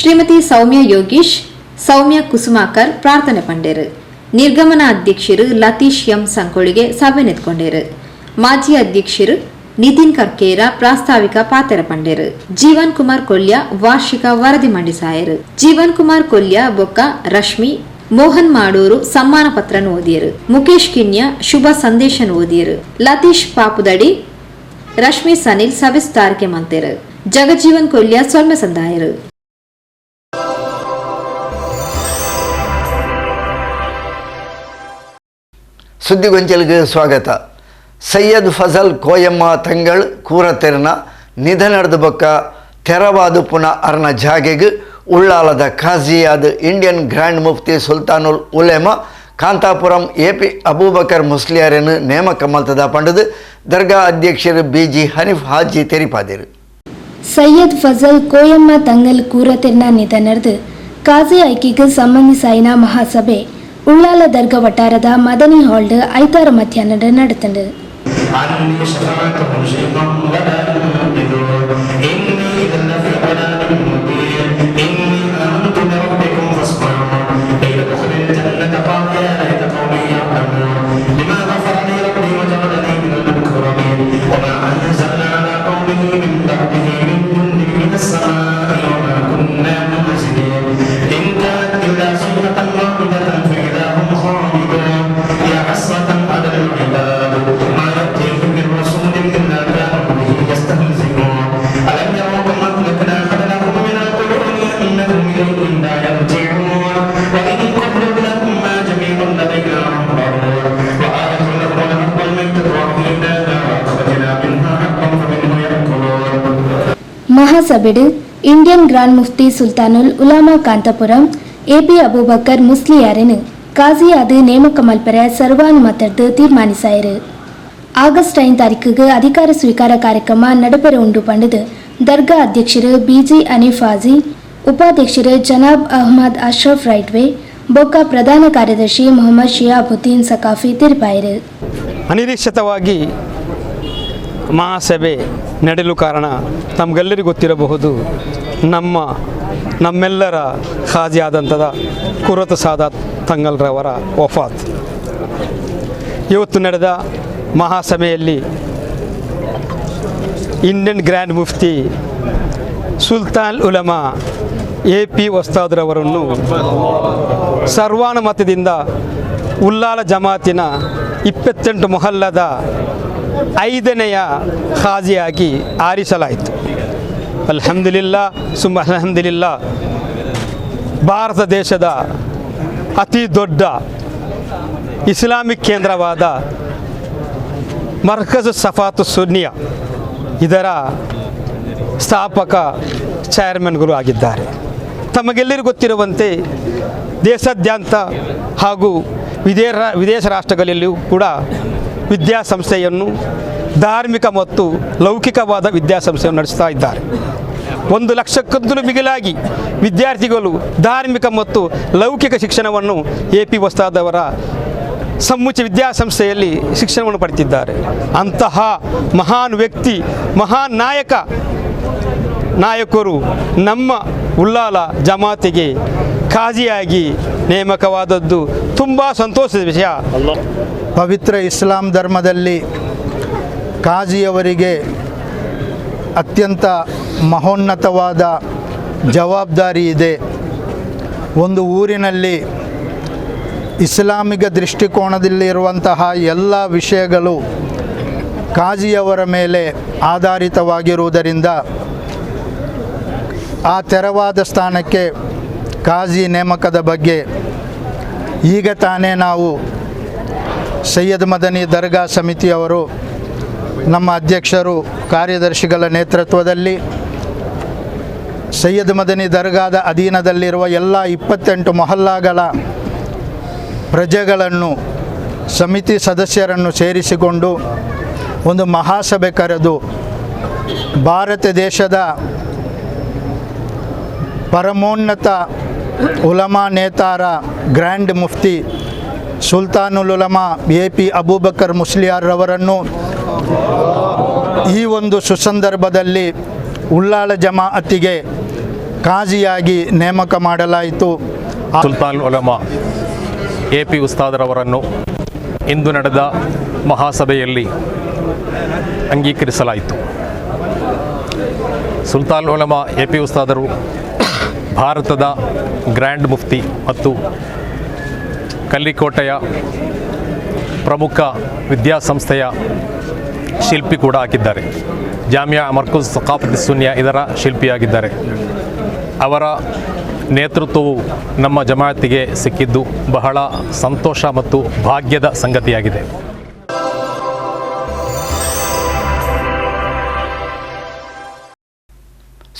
Shrimati Soumya Yogish, Soumya Kusumakar ಪ್ರಾರ್ಥನೆ ಪಂಡೇರು. ನಿರ್ಗಮನ ಅಧ್ಯಕ್ಷರು ಲತೀಶ್ ಎಂ ಸಂಕೊಳಿಗೆ ಸಭೆ ನೆತ್ಕೊಂಡೇರು. ಮಾಜಿ ಅಧ್ಯಕ್ಷರು ನಿತಿನ್ ಕರ್ಕೇರ ಪ್ರಾಸ್ತಾವಿಕ ಪಾತೆರ ಪಂಡೇರು. ಜೀವನ್ ಕುಮಾರ್ ಕೊಲ್ಯ ವಾರ್ಷಿಕ ವರದಿ ಮಂಡಿಸಾಯರು. ಜೀವನ್ ಕುಮಾರ್ ಕೊಲ್ಯ ಬೊಕ್ಕ ರಶ್ಮಿ ಮೋಹನ್ ಮಾಡೂರು ಸಮ್ಮಾನ ಪತ್ರ ಓದಿಯರು. ಮುಕೇಶ್ ಕಿನ್ಯ ಶುಭ ಸಂದೇಶ ಓದಿಯರು. ಲತೀಶ್ ಪಾಪುದಡಿ, ರಶ್ಮಿ ಸನಿಲ್ ಸಭೆ ಸುಧಾರಿಕೆ ಮಂತೇರು. ಜಗಜೀವನ್ ಕೊಲ್ಯ ಸೊಲ್ಮೆ ಸಂದಾಯರು. ಸುದ್ದಿಗೊಂಚಲಿಗೆ ಸ್ವಾಗತ. ಸೈಯದ್ ಫಜಲ್ ಕೋಯಮ್ಮ ತಂಗಳ್ ಕೂರತೆರ್ನ ನಿಧನದ ಬೊಕ್ಕ ತೆರವಾದು ಪುನಃ ಅರ್ನ ಜಾಗೆಗ್ ಉಳ್ಳಾಲದ ಖಾಜಿಯಾದ Indian grand Mufti Sultanul Ulama Kanthapuram AP Abubakar ಮುಸ್ಲಿಯಾರನ್ನು ನೇಮಕ ಮಲ್ತದ ಪಂಡದು ದರ್ಗಾ ಅಧ್ಯಕ್ಷರು ಬಿಜಿ ಹನೀಫ್ ಹಾಜಿ ತೆರಿಪಾದಿರು. ಸೈಯದ್ ಫಜಲ್ ಕೋಯಮ್ಮ ತಂಗಲ್ ಕೂರತೆರ್ನ ನಿಧನರ್ದು ಖಾಜಿ ಆಯ್ಕೆಗೆ ಸಂಬಂಧಿಸಾಯಿನ ಮಹಾಸಭೆ ಉಳ್ಳಾಲ ದರ್ಗಾ ವಟಾರದ ಮದನಿ ಹಾಲ್ಡ್ ಐತಾರ ಮಧ್ಯಾಹ್ನ ನಡೆತಂಡು. ಮಹಾಸಭೆಡು Indian grand Mufti Sultanul Ulama Kanthapuram AP Abubakar ಮುಸ್ಲಿಯಾರನ್ನು ಕಾಜಿಯಾದ ನೇಮಕ ಮಲ್ಪರೆ ಸರ್ವಾನುಮತದ್ದು ತೀರ್ಮಾನಿಸಾಯರು. ಆಗಸ್ಟ್ 5 ತಾರೀಕಿಗೆ ಅಧಿಕಾರ ಸ್ವೀಕಾರ ಕಾರ್ಯಕ್ರಮ ನಡಪೆರೆ ಉಂಡು ಪಂಡದು ದರ್ಗಾ ಅಧ್ಯಕ್ಷರು ಬಿಜಿ ಹನೀಫ್ ಹಾಜಿ, ಉಪಾಧ್ಯಕ್ಷರು ಜನಾಬ್ ಅಹ್ಮದ್ ಅಶ್ರಫ್ ರೈಟ್ವೆ, ಬೊಕ್ಕ ಪ್ರಧಾನ ಕಾರ್ಯದರ್ಶಿ ಮೊಹಮ್ಮದ್ ಶಿಯಾಬುದ್ದೀನ್ ಸಕಾಫಿ ತಿಳಿಪಾಯರು. ಅನಿರೀಕ್ಷಿತವಾಗಿ ಮಹಾಸಭೆ ನಡೆಯಲು ಕಾರಣ ನಮಗೆಲ್ಲರಿಗೂ ಗೊತ್ತಿರಬಹುದು, ನಮ್ಮೆಲ್ಲರ ಖಾಜಿಯಾದಂಥದ ಕುರತ ಸಾದಾತ್ ತಂಗಲ್ರವರ ವಫಾತ್. ಇವತ್ತು ನಡೆದ ಮಹಾಸಭೆಯಲ್ಲಿ Indian grand Mufti Sultan Ulama A P ವಸ್ತಾದ್ರವರನ್ನು ಸರ್ವಾನುಮತದಿಂದ ಉಲ್ಲಾಲ ಜಮಾತಿನ 28 ಮೊಹಲ್ಲದ 5ನೆಯ ಖಾಜಿಯಾಗಿ ಆರಿಸಲಾಯಿತು. ಅಲ್ಹಮ್ದುಲಿಲ್ಲಾ ಸುಮ್ಮ ಅಲ್ಹಮ್ದುಲಿಲ್ಲಾ. ಭಾರತ ದೇಶದ ಅತಿ ದೊಡ್ಡ ಇಸ್ಲಾಮಿಕ್ ಕೇಂದ್ರವಾದ ಮರ್ಕಜ್ ಸಫಾತು ಸುನ್ನಿಯಾ ಇದರ ಸ್ಥಾಪಕ ಚೇರ್ಮನ್ಗಳು ಆಗಿದ್ದಾರೆ. ತಮಗೆಲ್ಲರಿಗೂ ಗೊತ್ತಿರುವಂತೆ ದೇಶಾದ್ಯಂತ ಹಾಗೂ ವಿದೇಶ ರಾಷ್ಟ್ರಗಳಲ್ಲಿಯೂ ಕೂಡ ವಿದ್ಯಾಸಂಸ್ಥೆಯನ್ನು ಧಾರ್ಮಿಕ ಮತ್ತು ಲೌಕಿಕವಾದ ವಿದ್ಯಾಸಂಸ್ಥೆಯನ್ನು ನಡೆಸ್ತಾ ಇದ್ದಾರೆ. 1 ಲಕ್ಷಕ್ಕಿಂತಲೂ ಮಿಗಿಲಾಗಿ ವಿದ್ಯಾರ್ಥಿಗಳು ಧಾರ್ಮಿಕ ಮತ್ತು ಲೌಕಿಕ ಶಿಕ್ಷಣವನ್ನು ಎ ಪಿ ವಸ್ತಾದವರ ಸಮುಚ್ಚ ವಿದ್ಯಾಸಂಸ್ಥೆಯಲ್ಲಿ ಶಿಕ್ಷಣವನ್ನು ಪಡೆದಿದ್ದಾರೆ. ಅಂತಹ ಮಹಾನ್ ವ್ಯಕ್ತಿ, ಮಹಾನ್ ನಾಯಕರು ನಮ್ಮ ಉಲ್ಲಾಲ ಜಮಾತಿಗೆ ಖಾಜಿಯಾಗಿ ನೇಮಕವಾದದ್ದು ತುಂಬ ಸಂತೋಷದ ವಿಷಯ. ಪವಿತ್ರ ಇಸ್ಲಾಂ ಧರ್ಮದಲ್ಲಿ ಖಾಜಿಯವರಿಗೆ ಅತ್ಯಂತ ಮಹೋನ್ನತವಾದ ಜವಾಬ್ದಾರಿ ಇದೆ. ಒಂದು ಊರಿನಲ್ಲಿ ಇಸ್ಲಾಮಿಕ ದೃಷ್ಟಿಕೋನದಲ್ಲಿರುವಂತಹ ಎಲ್ಲ ವಿಷಯಗಳು ಖಾಜಿಯವರ ಮೇಲೆ ಆಧಾರಿತವಾಗಿರುವುದರಿಂದ ಆ ತೆರವಾದ ಸ್ಥಾನಕ್ಕೆ ಖಾಜಿ ನೇಮಕದ ಬಗ್ಗೆ ಈಗ ತಾನೇ ನಾವು ಸೈಯದ್ ಮದನಿ ದರ್ಗಾ ಸಮಿತಿಯವರು ನಮ್ಮ ಅಧ್ಯಕ್ಷರು ಕಾರ್ಯದರ್ಶಿಗಳ ನೇತೃತ್ವದಲ್ಲಿ ಸೈಯದ್ ಮದನಿ ದರ್ಗಾದ ಅಧೀನದಲ್ಲಿರುವ ಎಲ್ಲ 28 ಮೊಹಲ್ಲಾಗಳ ಪ್ರಜೆಗಳನ್ನು ಸಮಿತಿ ಸದಸ್ಯರನ್ನು ಸೇರಿಸಿಕೊಂಡು ಒಂದು ಮಹಾಸಭೆ ಕರೆದು ಭಾರತ ದೇಶದ ಪರಮೋನ್ನತ Ulama ನೇತಾರ grand Mufti Sultanul Ulama A P Abubakar ಮುಸ್ಲಿಯಾರ್ರವರನ್ನು ಈ ಒಂದು ಸುಸಂದರ್ಭದಲ್ಲಿ ಉಳ್ಳಾಲ ಜಮಾಅತಿಗೆ ಕಾಜಿಯಾಗಿ ನೇಮಕ ಮಾಡಲಾಯಿತು. ಸುಲ್ತಾನ್ ಉಲಮಾ ಎ ಪಿ ಉಸ್ತಾದರವರನ್ನು ಇಂದು ನಡೆದ ಮಹಾಸಭೆಯಲ್ಲಿ ಅಂಗೀಕರಿಸಲಾಯಿತು. ಸುಲ್ತಾನ್ ಉಲಮಾ ಎ ಪಿ ಉಸ್ತಾದರು ಭಾರತದ ಗ್ರ್ಯಾಂಡ್ ಮುಫ್ತಿ ಮತ್ತು ಕಲ್ಲಿಕೋಟೆಯ ಪ್ರಮುಖ ವಿದ್ಯಾಸಂಸ್ಥೆಯ ಶಿಲ್ಪಿ ಕೂಡ ಆಗಿದ್ದಾರೆ. ಜಾಮಿಯಾ ಮರ್ಕುಜ್ ಸಕಾಫತ್ ಸುನ್ನಿಯಾ ಇದರ ಶಿಲ್ಪಿಯಾಗಿದ್ದಾರೆ. ಅವರ ನೇತೃತ್ವವು ನಮ್ಮ ಜಮಾತಿಗೆ ಸಿಕ್ಕಿದ್ದು ಬಹಳ ಸಂತೋಷ ಮತ್ತು ಭಾಗ್ಯದ ಸಂಗತಿಯಾಗಿದೆ.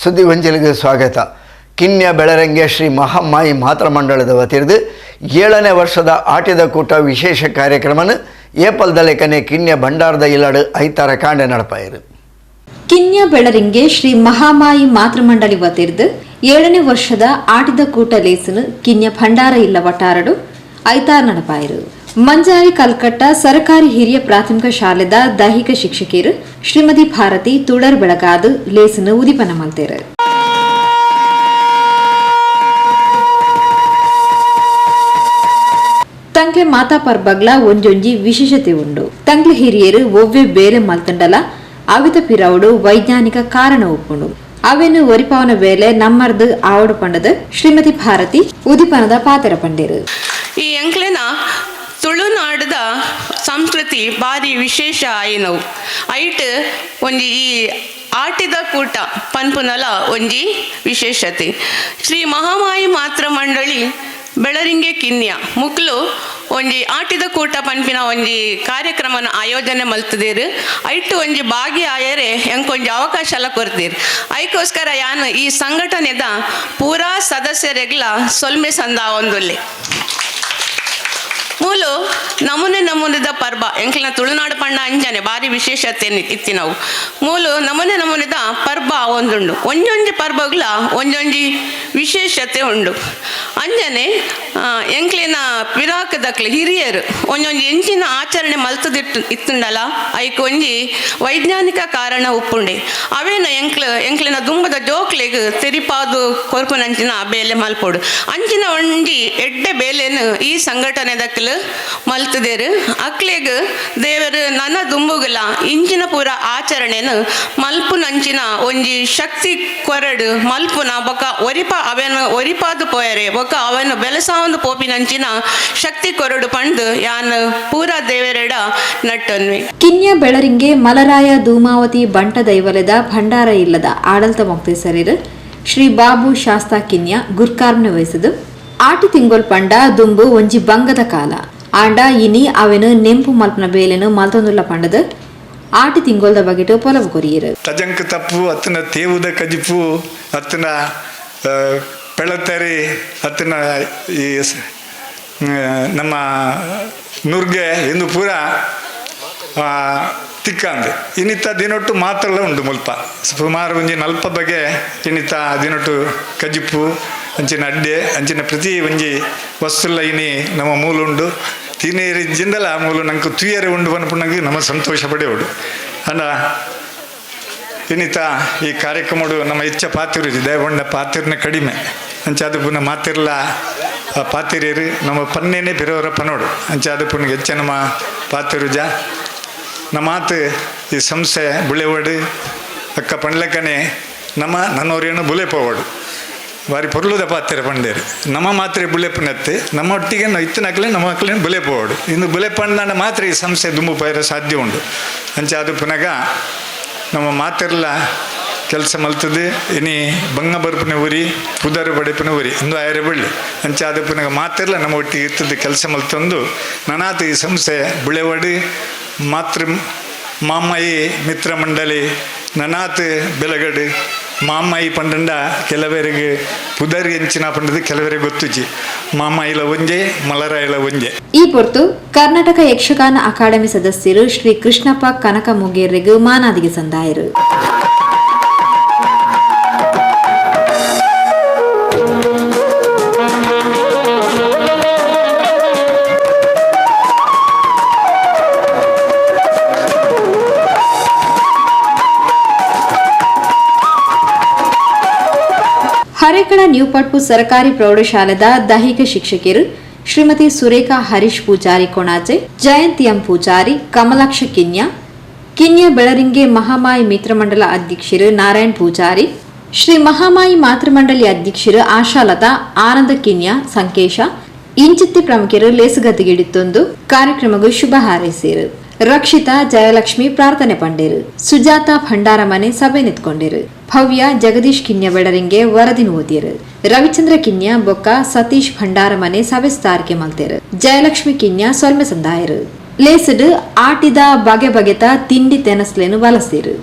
ಸುದ್ದಿ ವಂಜಲಿಗೆ ಸ್ವಾಗತ. ಕಿನ್ಯ ಬೆಳರಂಗೆ ಶ್ರೀ ಮಹಾಮಾಯಿ ಮಾತೃಮಂಡಳದ ವತಿರ್ದು 7ನೇ ವರ್ಷದ ಆಟಿದ ಕೂಟ ವಿಶೇಷ ಕಾರ್ಯಕ್ರಮನ ಏಪಲ್ದಲೆಕನೆ ಕಿನ್ಯ ಭಂಡಾರದ ಇಲ್ಲಡು ಐತಾರ ಕಾಂಡೆ ನಡಪಾಯಿರು. ಕಿನ್ಯ ಬೆಳರಿಂಗೆ ಶ್ರೀ ಮಹಾಮಾಯಿ ಮಾತೃಮಂಡಳಿ ವತಿರ್ದು 7ನೇ ವರ್ಷದ ಆಟಿದ ಕೂಟ ಲೇಸನು ಕಿನ್ಯ ಭಂಡಾರ ಇಲ್ಲ ವಟಾರಡು ಐತಾರ ನಡಪಾಯಿರು. ಮಂಜಾರಿ ಕಲ್ಕಟ್ಟ ಸರಕಾರಿ ಹಿರಿಯ ಪ್ರಾಥಮಿಕ ಶಾಲೆದ ದೈಹಿಕ ಶಿಕ್ಷಕಿಯರು ಶ್ರೀಮತಿ ಭಾರತಿ ತುಡರ್ ಬೆಳಗಾದು ಲೇಸನು ಉದಿಪನ ಮಲ್ತೇರು. ತಂಗ್ಲೆ ಮಾತಾ ಪರ್ಬಗ್ಲ ಒಂಜೊಂಜಿ ವಿಶೇಷತೆ ಉಂಡು. ತಂಗ್ಲೆ ಹಿರಿಯರು ಒವ್ವೆ ಬೇರೆ ಮಲ್ತಂಡಲ ಅವಿತ ಪಿರವುಡು ವೈಜ್ಞಾನಿಕ ಕಾರಣ ಉಪ್ಪುಂಡು. ಅವೆನು ಒರಿಪಾವನ ಬೇಲೆ ನಮ್ಮರ್ದು ಆವಡು ಪಂಡದ ಶ್ರೀಮತಿ ಭಾರತಿ ಉದಿಪನದ ಪಾತೆರ ಪಂಡೇರು. ಈ ಎಂಕ್ಲೆನ ತುಳುನಾಡದ ಸಂಸ್ಕೃತಿ ಭಾರಿ ವಿಶೇಷ ಆಯಿನವು. ಐಟ್ ಒಂಜಿ ಈ ಆಟಿದ ಕೂಟ ಪನ್ಪುನಲ ಒಂಜಿ ವಿಶೇಷತೆ. ಶ್ರೀ ಮಹಾಮಾಯಿ ಮಾತೃ ಮಂಡಳಿ ಬೆಳರಿಂಗೆ ಕಿನ್ಯ ಮುಕ್ಲು ಒಂಜಿ ಆಟಿದ ಕೂಟ ಪನ್ಪಿನ ಒಂಜಿ ಕಾರ್ಯಕ್ರಮನ ಆಯೋಜನೆ ಮಲ್ತದೇರು. ಐಟು ಒಂಜಿ ಭಾಗಿ ಆಯರೆ ಎಂಕೊಂಜಿ ಅವಕಾಶ ಎಲ್ಲ ಕೊರ್ತೀರು. ಐಕೋಸ್ಕರ ಯಾನು ಈ ಸಂಘಟನೆದ ಪೂರಾ ಸದಸ್ಯರೆಗ್ಲ ಸೊಲ್ಮೆ ಸಂದ ಒಂದುಲ್ಲೆ. ಮೂಲು ನಮೂನೆ ನಮೂನೆದ ಪರ್ಬ ಎಂಕ್ಲಿನ ತುಳುನಾಡು ಪಂಡ ಅಂಜನೆ ಭಾರಿ ವಿಶೇಷತೆ ಇತ್ತಿ ನಾವು. ಮೂಲು ನಮೂನೆ ನಮೂನೆದ ಪರ್ಬ ಒಂದುಂಡು. ಒಂಜೊಂಜಿ ಪರ್ಬಗ್ಲ ಒಂಜೊಂಜಿ ವಿಶೇಷತೆ ಉಂಡು. ಅಂಜನೆ ಎಂಕ್ಲಿನ ಪಿರಾಕದಕ್ಲೆ ಹಿರಿಯರು ಒಂಜೊಂಜಿ ಎಂಚಿನ ಆಚರಣೆ ಮಲ್ತದಿಟ್ಟು ಇತ್ತುಂಡಲ ಐಕ್ ಒಂಜಿ ವೈಜ್ಞಾನಿಕ ಕಾರಣ ಉಪ್ಪುಂಡೆ. ಅವೇನ ಎಂಕ್ಲಿನ ದುಂಬದ ಜೋಕ್ಲೆಗ್ ತೆರಿಪಾದು ಕೊರ್ಪುನಂಚಿನ ಬೇಲೆ ಮಲ್ಪೊಡು. ಅಂಚಿನ ಒಂಜಿ ಎಡ್ಡೆ ಬೇಲೆನು ಈ ಸಂಘಟನೆದಕ್ಲು ಮಲ್ತದೇರು. ಅಕ್ಲೆಗ್ ದೇವರು ನನ್ನ ದುಂಬುಗಲ ಇಂಚಿನ ಪೂರ ಆಚರಣೆನು ಮಲ್ಪುನಂಚಿನ ಒಂಜಿ ಶಕ್ತಿ ಕೊರಡು ಮಲ್ಪುನ ಬೊಕ ಒರಿಪ ಅವೇನು ಒರಿಪಾದು ಪೋಯರೆ ಬೊಕ ಅವನು ಬೆಲಸಾವೊಂದು ಪೋಪಿನಂಚಿನ ಶಕ್ತಿ ಕೊರಡು ಪಂಡು ಯಾನ್ ಪೂರಾ ದೇವರೆಡ ನಟ್ಟನ್ವಿ. ಕಿನ್ಯ ಬೆಳರಿಂಗೆ ಮಲರಾಯ ಧೂಮಾವತಿ ಬಂಟ ದೈವಲದ ಭಂಡಾರ ಇಲ್ಲದ ಆಡಳಿತ ಮೊಕ್ತೇಸರಿರು ಶ್ರೀ ಬಾಬು ಶಾಸ್ತಾ ಕಿನ್ಯ ಗುರ್ಕಾರ್ಮೆ ವಹಿಸಿದು. ಆಟಿ ತಿಂಗೊಲ್ ಪಂಡ ದುಂಬು ಒಂಜಿ ಬಂಗದ ಕಾಲ ಆಂಡ ಇನಿ ಅವೆನು ನೆಂಪು ಮಲ್ಪನ ಬೇಲೆನು ಮಲ್ತೊಂದುಲ್ಲ ಪಂಡದು ಆಟಿ ತಿಂಗೊಲ್ದ ಬಗೆಟು ಪೊಲವು ಕೊರಿಯರು. ತಜಂಕ ತಪ್ಪು ಅತ್ತನ ತೇವುದ ಕಜಿಪು ಅತ್ತನ ಪೆಳತರಿ ಅತ್ತನ ಈ ನಮ್ಮ ನುರ್ಗೆ ಎಂದು ಪೂರ ತಿಕ್ಕಂದು ಇನ್ನಿತ ದಿನೊಟ್ಟು ಮಾತ್ರಲ್ಲ ಉಂಡು ಮುಲ್ಪ ಸುಮಾರು ಒಂಜಿ ನಲ್ಪ ಬಗೆ ಇನ್ನಿತ ದಿನೊಟ್ಟು ಕಜಿಪು ಅಂಚಿನ ಅಡ್ಡೆ ಅಂಚಿನ ಪ್ರತಿ ಒಂಜಿ ವಸ್ತುಲ್ಲ ಇನಿ ನಮ್ಮ ಮೂಲ ಉಂಡು. ತಿನೇರಿ ಜಿಂದಲ ಮೂಲ ನಂಗೆ ತುಯರೆ ಉಂಡು ಪನ್ಪುನಂಗೆ ನಮ್ಮ ಸಂತೋಷ ಪಡೆಯೋಡು. ಅಂಡ ಇನ್ನಿತ ಈ ಕಾರ್ಯಕ್ರಮಡು ನಮ್ಮ ಹೆಚ್ಚ ಪಾತಿರು ದಯಬೊಂಡ ಪಾತಿರ್ನ ಕಡಿಮೆ ಅಂಚಾದ ಪುನಃ ಮಾತಿರ್ಲ ಪಾತಿರೇರು ನಮ್ಮ ಪನ್ನೇನೆ ಬೇರೆಯವರ ಪನೋಡು ಅಂಚಾದ ಪುನಃ ಹೆಚ್ಚ ನಮ್ಮ ಪಾತಿರುಜ ನಮ್ಮ ಮಾತು ಈ ಸಂಸ್ಥೆ ಬುಳೆವಡು ಅಕ್ಕ ಪಂಡ್ಲಕ್ಕನೆ ನಮ್ಮ ನನ್ನೋರೇನು ಬುಲೆ ಪೋವಡು ಬಾರಿ ಪೊರ್ಲುದ ಪಾತ್ರೆ ಪಂಡೇರು ನಮ್ಮ ಮಾತ್ರೆ ಬುಲೆಪುನತ್ತೆ ನಮ್ಮ ಒಟ್ಟಿಗೆ ಇತ್ತನಕ್ಲೆ ನಮ್ಮ ಮಕ್ಕಳೇ ಬುಲೆ ಪೋವಡು. ಇನ್ನು ಬುಲೆ ಪಂಡಾಂಡ ಮಾತ್ರ ಈ ಸಂಸ್ಥೆ ದುಂಬು ಪೈರ ಸಾಧ್ಯ ಉಂಡು. ಅಂಚೆ ಅದು ಪುನಗ ನಮ್ಮ ಮಾತಿರ್ಲ ಕೆಲಸ ಮಲ್ತದೆ ಇನಿ ಬಂಗ ಬರ್ಪುನ ಊರಿ ಪುದರು ಬಡೆಪುನ ಊರಿ ಇಂದು ಆಯರೆ ಬಳ್ಳಿ ಅಂಚೆ ಅದು ಪುನಗ ಮಾತಿರ್ಲ ನಮ್ಮ ಒಟ್ಟಿಗೆ ಇರ್ತದೆ ಕೆಲಸ ಮಲ್ತಂದು ನನಾತು ಈ ಸಂಸ್ಥೆ ಬುಳೆವಡು ಮಾತೃ ಮಾಮಯಿ ಮಿತ್ರ ಮಂಡಳಿ ನನಾತ್ ಬೆಲಗಡು ಮಾಮಾಯಿ ಪಂಡಂಡ ಕೆಲವರಿಗೆ ಪುದರ್ ಎಂಚಿನ ಪಂಡದು ಕೆಲವರಿಗೆ ಗೊತ್ತುಜಿ ಮಾಮಾಯಿಲ ಒಂಜೆ ಮಲರಾಯಿಲ ಒಂಜೆ. ಈ ಪೊರ್ತು ಕರ್ನಾಟಕ ಯಕ್ಷಗಾನ ಅಕಾಡೆಮಿ ಸದಸ್ಯರು ಶ್ರೀ ಕೃಷ್ಣಪ್ಪ ಕನಕ ಮುಗೇರ್ರಿಗೂ ಮಾನಾದಿಗೆ ಸಂದಾಯರು. Parekala ನ್ಯೂಪಟ್ಪು ಸರಕಾರಿ ಪ್ರೌಢಶಾಲೆದ ದೈಹಿಕ ಶಿಕ್ಷಕಿಯರು ಶ್ರೀಮತಿ ಸುರೇಖಾ ಹರೀಶ್ ಪೂಜಾರಿ ಕೊಣಾಜೆ, ಜಯಂತಿ ಎಂ ಪೂಜಾರಿ, ಕಮಲಾಕ್ಷ ಕಿನ್ಯಾ, ಕಿನ್ಯಾ ಬೆಳರಿಂಗೆ ಮಹಾಮಾಯಿ ಮಿತ್ರಮಂಡಲ ಅಧ್ಯಕ್ಷರು ನಾರಾಯಣ್ ಪೂಜಾರಿ, ಶ್ರೀ ಮಹಾಮಾಯಿ ಮಾತೃಮಂಡಲಿ ಅಧ್ಯಕ್ಷರು ಆಶಾಲತಾ, ಆನಂದ ಕಿನ್ಯಾ, ಸಂಕೇಶ ಇಂಚಿತ್ತಿ ಪ್ರಮುಖರು ಲೇಸುಗದ್ದಿಗಿಡಿತ್ತೊಂದು ಕಾರ್ಯಕ್ರಮಗೂ ಶುಭ ಹಾರೈಸಿರು. ರಕ್ಷಿತಾ ಜಯಲಕ್ಷ್ಮಿ ಪ್ರಾರ್ಥನೆ ಪಂಡೇರು. ಸುಜಾತ ಭಂಡಾರಮನೆ ಸಭೆ ನಿಂತ್ಕೊಂಡಿರು. ಭವ್ಯ ಜಗದೀಶ್ ಕಿನ್ಯ ಬೆಡರಿಂಗೆ ವರದಿ ಓದಿಯರು. ರವಿಚಂದ್ರ ಕಿನ್ಯ ಬೊಕ್ಕ ಸತೀಶ್ ಭಂಡಾರಮನೆ ಸಭೆ ಸ್ತಾರಿಕೆ ಮಲ್ತೇರು. ಜಯಲಕ್ಷ್ಮಿ ಕಿನ್ಯ ಸೊಲ್ಮೆ ಸಂದಾಯರು. ಲೇಸಡು ಆಟಿದ ಬಗೆ ಬಗೆತ ತಿಂಡಿ ತೆನಸ್ಲೇನು ಬಲಸಿರು.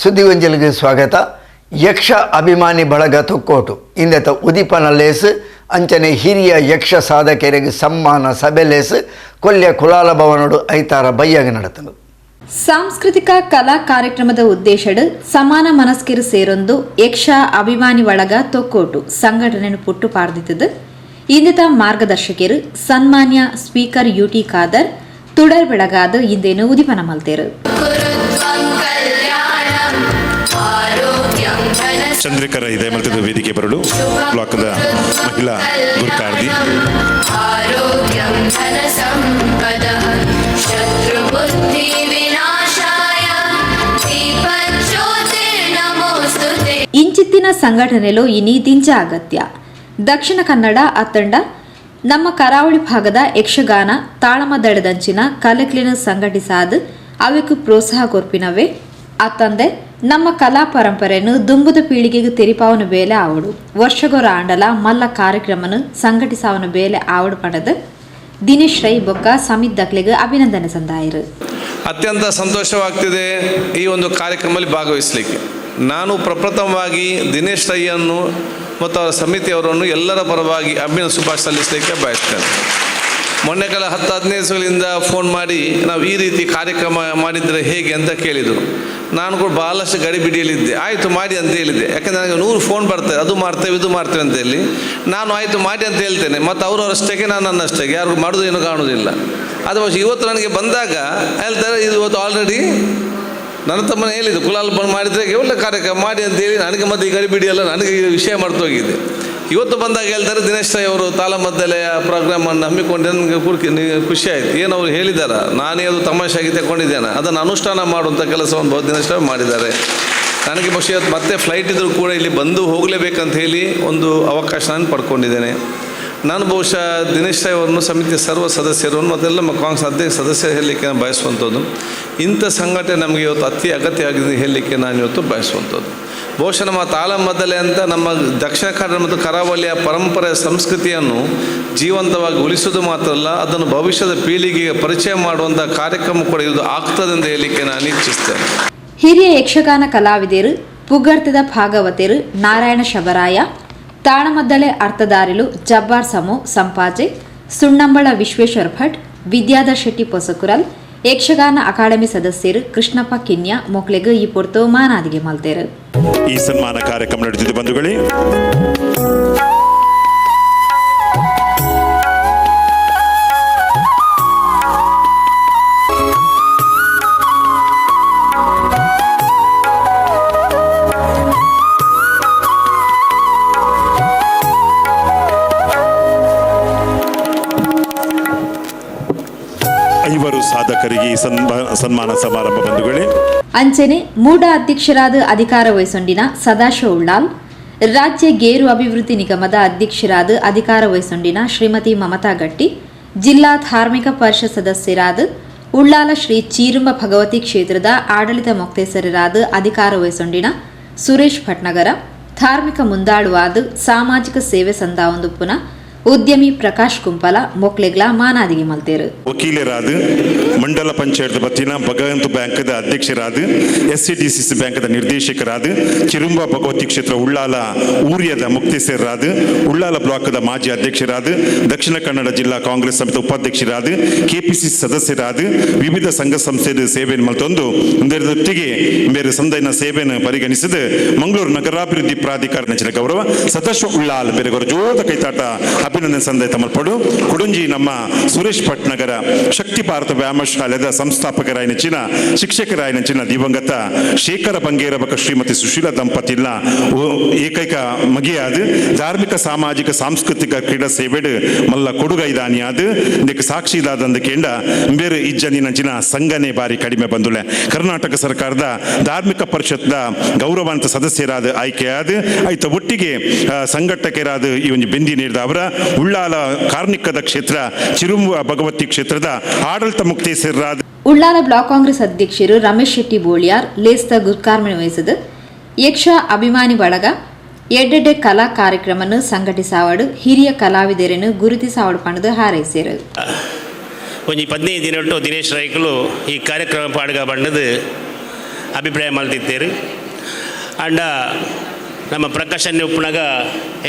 ಸುದ್ದಿಗೊಂಜಲಿಗೆ ಸ್ವಾಗತ. ಯಕ್ಷ ಅಭಿಮಾನಿ ಬಳಗ ತೊಕ್ಕೋಟು ಇಂದೆತ ಉದಿಪನ ಲೇಸ್ ಅಂಚನೆ ಹಿರಿಯ ಯಕ್ಷ ಸಾಧಕರಿಗೆ ಸಮ್ಮಾನ ಸಭೆ ಲೇಸ್ ಕೊಲ್ಯ ಕುಲಾಲ ಭವನಡು ಐತಾರ ಬಯ್ಯಾಗ ನಡೆತನು. ಸಾಂಸ್ಕೃತಿಕ ಕಲಾ ಕಾರ್ಯಕ್ರಮದ ಉದ್ದೇಶಡು ಸಮಾನ ಮನಸ್ಕಿರು ಸೇರೊಂದು ಯಕ್ಷ ಅಭಿಮಾನಿ ಬಳಗ ತೊಕ್ಕೋಟು ಸಂಘಟನೆಯನ್ನು ಪುಟ್ಟು ಪಾರ್ದಿತ್ತದು. ಇಂದಿತ ಮಾರ್ಗದರ್ಶಕರು ಸನ್ಮಾನ್ಯ ಸ್ಪೀಕರ್ ಯುಟಿ ಖಾದರ್ ತುಡರ್ ಬೆಳಗಾದ ಇಂದೇನು ಉದಿಪನ ಮಲ್ತೇರು. ಚಂದ್ರಿಕರ ಇದೆ ಮಲ್ತದ ವೇದಿಕೆ ಬರಲು ಬ್ಲಾಕ್ದ ಮಹಿಳಾ ಗುರುಕಾರ್ದಿ ಇಂಚಿತ್ತಿನ ಸಂಘಟನೆಲು ಇನಿ ದಿಂಜ ಅಗತ್ಯ. ದಕ್ಷಿಣ ಕನ್ನಡ ಅತ್ತಂಡ ನಮ್ಮ ಕರಾವಳಿ ಭಾಗದ ಯಕ್ಷಗಾನ ತಾಳಮದಡದಂಚಿನ ಕಲೆಕ್ಲಿನ ಸಂಘಟಿಸಾದ ಅವೆಕ್ ಪ್ರೋತ್ಸಾಹ ಕೊರ್ಪಿನವೇ ಅತ್ತಂದೆ ನಮ್ಮ ಕಲಾ ಪರಂಪರೆಯನ್ನು ದುಂಬುದ ಪೀಳಿಗೆಗೆ ತೆರಿಪಾವನ ಬೇಲೆ ಆವಡು ವರ್ಷಗೊರ ಆಂಡಲ ಮಲ್ಲ ಕಾರ್ಯಕ್ರಮನು ಸಂಘಟಿಸಾವನ ಬೇಲೆ ಆವಡು ಪಡೆದು ದಿನೇಶ್ ರೈ ಬೊಕ್ಕ ಸಮಿತ್ ದಕ್ಲೆಗೆ ಅಭಿನಂದನೆ ಸಂದಾಯರು. ಅತ್ಯಂತ ಸಂತೋಷವಾಗ್ತಿದೆ ಈ ಒಂದು ಕಾರ್ಯಕ್ರಮದಲ್ಲಿ ಭಾಗವಹಿಸಲಿಕ್ಕೆ. ನಾನು ಪ್ರಪ್ರಥಮವಾಗಿ ದಿನೇಶ್ ರೈಯನ್ನು ಮತ್ತು ಅವರ ಸಮಿತಿಯವರನ್ನು ಎಲ್ಲರ ಪರವಾಗಿ ಅಭಿನಂದನೆ ಶುಭಾಶಯ ಸಲ್ಲಿಸಲಿಕ್ಕೆ ಬಯಸ್ತೇನೆ. ಮೊನ್ನೆ ಕೆಲ 10-15 ದಿವಸಗಳಿಂದ ಫೋನ್ ಮಾಡಿ ನಾವು ಈ ರೀತಿ ಕಾರ್ಯಕ್ರಮ ಮಾಡಿದರೆ ಹೇಗೆ ಅಂತ ಕೇಳಿದರು. ನಾನು ಕೂಡ ಭಾಳಷ್ಟು ಗಡಿಬಿಡಿಯಲ್ಲಿದ್ದೆ. ಆಯಿತು ಮಾಡಿ ಅಂತ ಹೇಳಿದ್ದೆ. ಯಾಕೆಂದರೆ ನನಗೆ 100 ಫೋನ್ ಬರ್ತದೆ, ಅದು ಮಾಡ್ತೇವೆ ಇದು ಮಾಡ್ತೇವೆ ಅಂತ ಹೇಳಿ. ನಾನು ಆಯಿತು ಮಾಡಿ ಅಂತ ಹೇಳ್ತೇನೆ, ಮತ್ತು ಅವರಷ್ಟಕ್ಕೆ ನಾನು ನನ್ನಷ್ಟಕ್ಕೆ, ಯಾರಿಗೂ ಮಾಡೋದು ಏನೂ ಕಾಣೋದಿಲ್ಲ. ಅದು ಬಹುಶಃ ಇವತ್ತು ನನಗೆ ಬಂದಾಗ ಹೇಳ್ತಾರೆ, ಇದು ಇವತ್ತು ಆಲ್ರೆಡಿ ನನ್ನ ತಮ್ಮನ ಹೇಳಿದ್ದು ಕುಲಾಲ್ ಬಂದು ಮಾಡಿದರೆ ಒಳ್ಳೆ ಕಾರ್ಯಕ್ರಮ ಮಾಡಿ ಅಂತೇಳಿ. ನನಗೆ ಮತ್ತೆ ಈ ಗಡಿಬಿಡಿಯಲ್ಲ, ನನಗೆ ಈ ವಿಷಯ ಮರ್ತೋಗಿದೆ. ಇವತ್ತು ಬಂದಾಗ ಹೇಳ್ತಾರೆ ದಿನೇಶ್ ರೈ ಅವರು ತಾಳಮದ್ದಲೆಯ ಪ್ರೋಗ್ರಾಮನ್ನು ಹಮ್ಮಿಕೊಂಡು ನನಗೆ ಖುಷಿ ಆಯಿತು. ಏನು ಅವರು ಹೇಳಿದಾರ, ನಾನೇ ಅದು ತಮಾಷೆಯಾಗಿ ತಗೊಂಡಿದ್ದೇನೆ, ಅದನ್ನು ಅನುಷ್ಠಾನ ಮಾಡುವಂಥ ಕೆಲಸವನ್ನು ಬಹು ದಿನೇಶ್ ರೈ ಮಾಡಿದ್ದಾರೆ. ನನಗೆ ಬಹುಶಃ ಇವತ್ತು ಮತ್ತೆ ಫ್ಲೈಟ್ ಇದ್ದರೂ ಕೂಡ ಇಲ್ಲಿ ಬಂದು ಹೋಗಲೇಬೇಕಂತ ಹೇಳಿ ಒಂದು ಅವಕಾಶ ನಾನು ಪಡ್ಕೊಂಡಿದ್ದೇನೆ. ನಾನು ಬಹುಶಃ ದಿನೇಶ್ ರೈ ಅವರನ್ನು, ಸಮಿತಿಯ ಸರ್ವ ಸದಸ್ಯರನ್ನು ಮತ್ತೆಲ್ಲ ನಮ್ಮ ಕಾಂಗ್ರೆಸ್ ಅಧ್ಯಕ್ಷ ಸದಸ್ಯರು ಹೇಳಲಿಕ್ಕೆ ನಾನು ಬಯಸುವಂಥದ್ದು, ಇಂಥ ಸಂಘಟನೆ ನಮಗೆ ಇವತ್ತು ಅತಿ ಅಗತ್ಯ ಆಗಿದೆ ಹೇಳಲಿಕ್ಕೆ ನಾನು ಇವತ್ತು ಬಯಸುವಂಥದ್ದು. ಬಹುಶಃ ನಮ್ಮ ತಾಳಮದ್ದಲೆ ಅಂತ ನಮ್ಮ ದಕ್ಷಿಣ ಕನ್ನಡ ಮತ್ತು ಕರಾವಳಿಯ ಪರಂಪರೆಯ ಸಂಸ್ಕೃತಿಯನ್ನು ಜೀವಂತವಾಗಿ ಉಳಿಸೋದು ಮಾತ್ರ ಅಲ್ಲ, ಅದನ್ನು ಭವಿಷ್ಯದ ಪೀಳಿಗೆಗೆ ಪರಿಚಯ ಮಾಡುವಂಥ ಕಾರ್ಯಕ್ರಮ ಕೂಡ ಇದು ಆಗ್ತದೆ ಅಂತ ಹೇಳಲಿಕ್ಕೆ ನಾನು ಇಚ್ಛಿಸ್ತೇನೆ. ಹಿರಿಯ ಯಕ್ಷಗಾನ ಕಲಾವಿದರು ಪುಗರ್ತೆದ ಭಾಗವತೆರು ನಾರಾಯಣ ಶಬರಾಯ, ತಾಳಮದ್ದಳೆ ಅರ್ಥಧಾರಿಲು ಜಬ್ಬಾರ್ ಸಮು ಸಂಪಾಜೆ, ಸುಣ್ಣಂಬಳ ವಿಶ್ವೇಶ್ವರ ಭಟ್, ವಿದ್ಯಾಧರ್ ಶೆಟ್ಟಿ ಪೊಸಕುರಲ್, ಯಕ್ಷಗಾನ ಅಕಾಡೆಮಿ ಸದಸ್ಯರು ಕೃಷ್ಣಪ್ಪ ಕಿನ್ಯ ಮೊಕ್ಲೆಗ್ ಈ ಪೊರ್ತು ಮಾನಾದಿಗೆ ಮಲ್ತೇರು. ಈ ಸನ್ಮಾನ ಕಾರ್ಯಕ್ರಮ ನಡೆಯುತ್ತಿದೆ ಬಂಧುಗಳೇ. ಐವರು ಸಾಧಕರಿಗೆ ಸನ್ಮಾನ ಸಮಾರಂಭ ಬಂಧುಗಳೇ. ಅಂಚನೆ ಮೂಡ ಅಧ್ಯಕ್ಷರಾದ ಅಧಿಕಾರ ವಹಿಸೊಂಡಿನ ಸದಾಶಿವ ಉಳ್ಳಾಲ್, ರಾಜ್ಯ ಗೇರು ಅಭಿವೃದ್ಧಿ ನಿಗಮದ ಅಧ್ಯಕ್ಷರಾದ ಅಧಿಕಾರ ವಹಿಸೊಂಡಿನ ಶ್ರೀಮತಿ ಮಮತಾ ಗಟ್ಟಿ, ಜಿಲ್ಲಾ ಧಾರ್ಮಿಕ ಪರಿಷತ್ ಸದಸ್ಯರಾದ ಉಳ್ಳಾಲ ಶ್ರೀ ಚೀರುಂಬ ಭಗವತಿ ಕ್ಷೇತ್ರದ ಆಡಳಿತ ಮೊಕ್ತೇಸರರಾದ ಅಧಿಕಾರ ವಹಿಸೊಂಡಿನ ಸುರೇಶ್ ಭಟ್ನಗರ, ಧಾರ್ಮಿಕ ಮುಂದಾಳುವಾದ ಸಾಮಾಜಿಕ ಸೇವೆ ಸಂದಾವೊಂದು ಪುನಃ ಉದ್ಯಮಿ ಪ್ರಕಾಶ್ ಕುಂಪಲ ಮೊಕ್ಲೆಗ್ಲ ಮಾನಾದಿಗೆ ಮಲ್ತೇರು. ವಕೀಲರಾದ ಮಂಡಲ ಪಂಚಾಯತ್ ಬತ್ತಿನ ಭಗವಂತ ಬ್ಯಾಂಕ್ದ ಅಧ್ಯಕ್ಷರಾದ ಎಸ್ಸಿಡಿಸಿಸಿ ಬ್ಯಾಂಕ್ದ ನಿರ್ದೇಶಕರಾದ ಚಿರುಂಬ ಭಗವತಿ ಕ್ಷೇತ್ರ ಉಳ್ಳಾಲ ಊರಿಯದ ಮುಕ್ತೇಸರರಾದ ಉಳ್ಳಾಲ ಬ್ಲಾಕ್ದ ಮಾಜಿ ಅಧ್ಯಕ್ಷರಾದ ದಕ್ಷಿಣ ಕನ್ನಡ ಜಿಲ್ಲಾ ಕಾಂಗ್ರೆಸ್ ಸಮಿತಿ ಉಪಾಧ್ಯಕ್ಷರಾದ ಕೆಪಿಸಿಸಿ ಸದಸ್ಯರಾದ ವಿವಿಧ ಸಂಘ ಸಂಸ್ಥೆಯ ಸೇವೆಯನ್ನು ಮಲ್ತೊಂದು ಇಂದರೊಟ್ಟಿಗೆ ಬೇರೆ ಸಂದೈನ ಸೇವೆಯನ್ನು ಪರಿಗಣಿಸಿದ ಮಂಗಳೂರು ನಗರಾಭಿವೃದ್ಧಿ ಪ್ರಾಧಿಕಾರ ನೆಚ್ಚಿನ ಗೌರವ ಸದಸ್ಯ ಉಳ್ಳಾಲ್ ಬೇರೆ ಜೋರದ ಕೈತಾಟ ಅಭಿನಂದನೆ ಸಂದೈ ತಮಲ್ಪಡು. ಕುಡುಂಜಿ ನಮ್ಮ ಸುರೇಶ್ ಭಟ್ನಗರ ಶಕ್ತಿ ಭಾರತ ವ್ಯಾಯಾಮ ಶಾಲೆದ ಸಂಸ್ಥಾಪಕರಾಯ ನೆಚ್ಚಿನ ಶಿಕ್ಷಕರಾಯ ನೆಚ್ಚಿನ ದಿವಂಗತ ಶೇಖರ ಬಂಗೇರ ಬಕ ಶ್ರೀಮತಿ ಸುಶೀಲ ದಂಪತಿಲ್ಲ ಏಕೈಕ ಮಗಿಯಾದ ಧಾರ್ಮಿಕ ಸಾಮಾಜಿಕ ಸಾಂಸ್ಕೃತಿಕ ಕ್ರೀಡಾ ಸೇವೆಡು ಮಲ್ಲ ಕೊಡುಗೈದಾನಿಯಾದ ಇದಕ್ಕೆ ಸಾಕ್ಷಿದಾದಂದ ಕೇಂಡ ಬೇರೆ ಇಜ್ಜನಿ ನಂಚಿನ ಸಂಘನೆ ಬಾರಿ ಕಡಿಮೆ ಬಂದುಲೆ. ಕರ್ನಾಟಕ ಸರ್ಕಾರದ ಧಾರ್ಮಿಕ ಪರಿಷತ್ದ ಗೌರವಾನ್ವಿತ ಸದಸ್ಯರಾದ ಆಯ್ಕೆಯಾದ ಆಯ್ತ ಒಟ್ಟಿಗೆ ಸಂಘಟಕರಾದ ಈ ಒಂದು ಬೆಂದಿ ನೀಡಿದ ಅವರ ಉಳ್ಳಾಲ ಕಾರ್ಣಿಕದ ಕ್ಷೇತ್ರ ಚಿರುಂಬ ಭಗವತಿ ಕ್ಷೇತ್ರದ ಆಡಳಿತ ಮುಕ್ತೇಸರರಾದ ಉಳ್ಳಾಲ ಬ್ಲಾಕ್ ಕಾಂಗ್ರೆಸ್ ಅಧ್ಯಕ್ಷರು ರಮೇಶ್ ಶೆಟ್ಟಿ ಬೋಳಿಯಾರ್ ಲೇಸ್ತ ಗುರ್ಕಾರ್ಮೆ ವಹಿಸಿದ ಯಕ್ಷ ಅಭಿಮಾನಿ ಬಳಗ ಎಡ್ಡೆಡ್ಡೆ ಕಲಾ ಕಾರ್ಯಕ್ರಮವನ್ನು ಸಂಘಟಿಸಾವಡು ಹಿರಿಯ ಕಲಾವಿದರನ್ನು ಗುರುತಿಸಾವಡು ಪಣದು ಹಾರೈಸಿರು. ಒಂಜಿ 15 ದಿನಟ್ಟು ದಿನೇಶ್ ರೈಕುಲು ಈ ಕಾರ್ಯಕ್ರಮ ಪಾಡುಗ ಬಣ್ಣದ ಅಭಿಪ್ರಾಯ ಮಲ್ತಿತ್ತೇರು. ಅಂಡ ನಮ್ಮ ಪ್ರಕಾಶನ್ ಉಪ್ಪುನಾಗ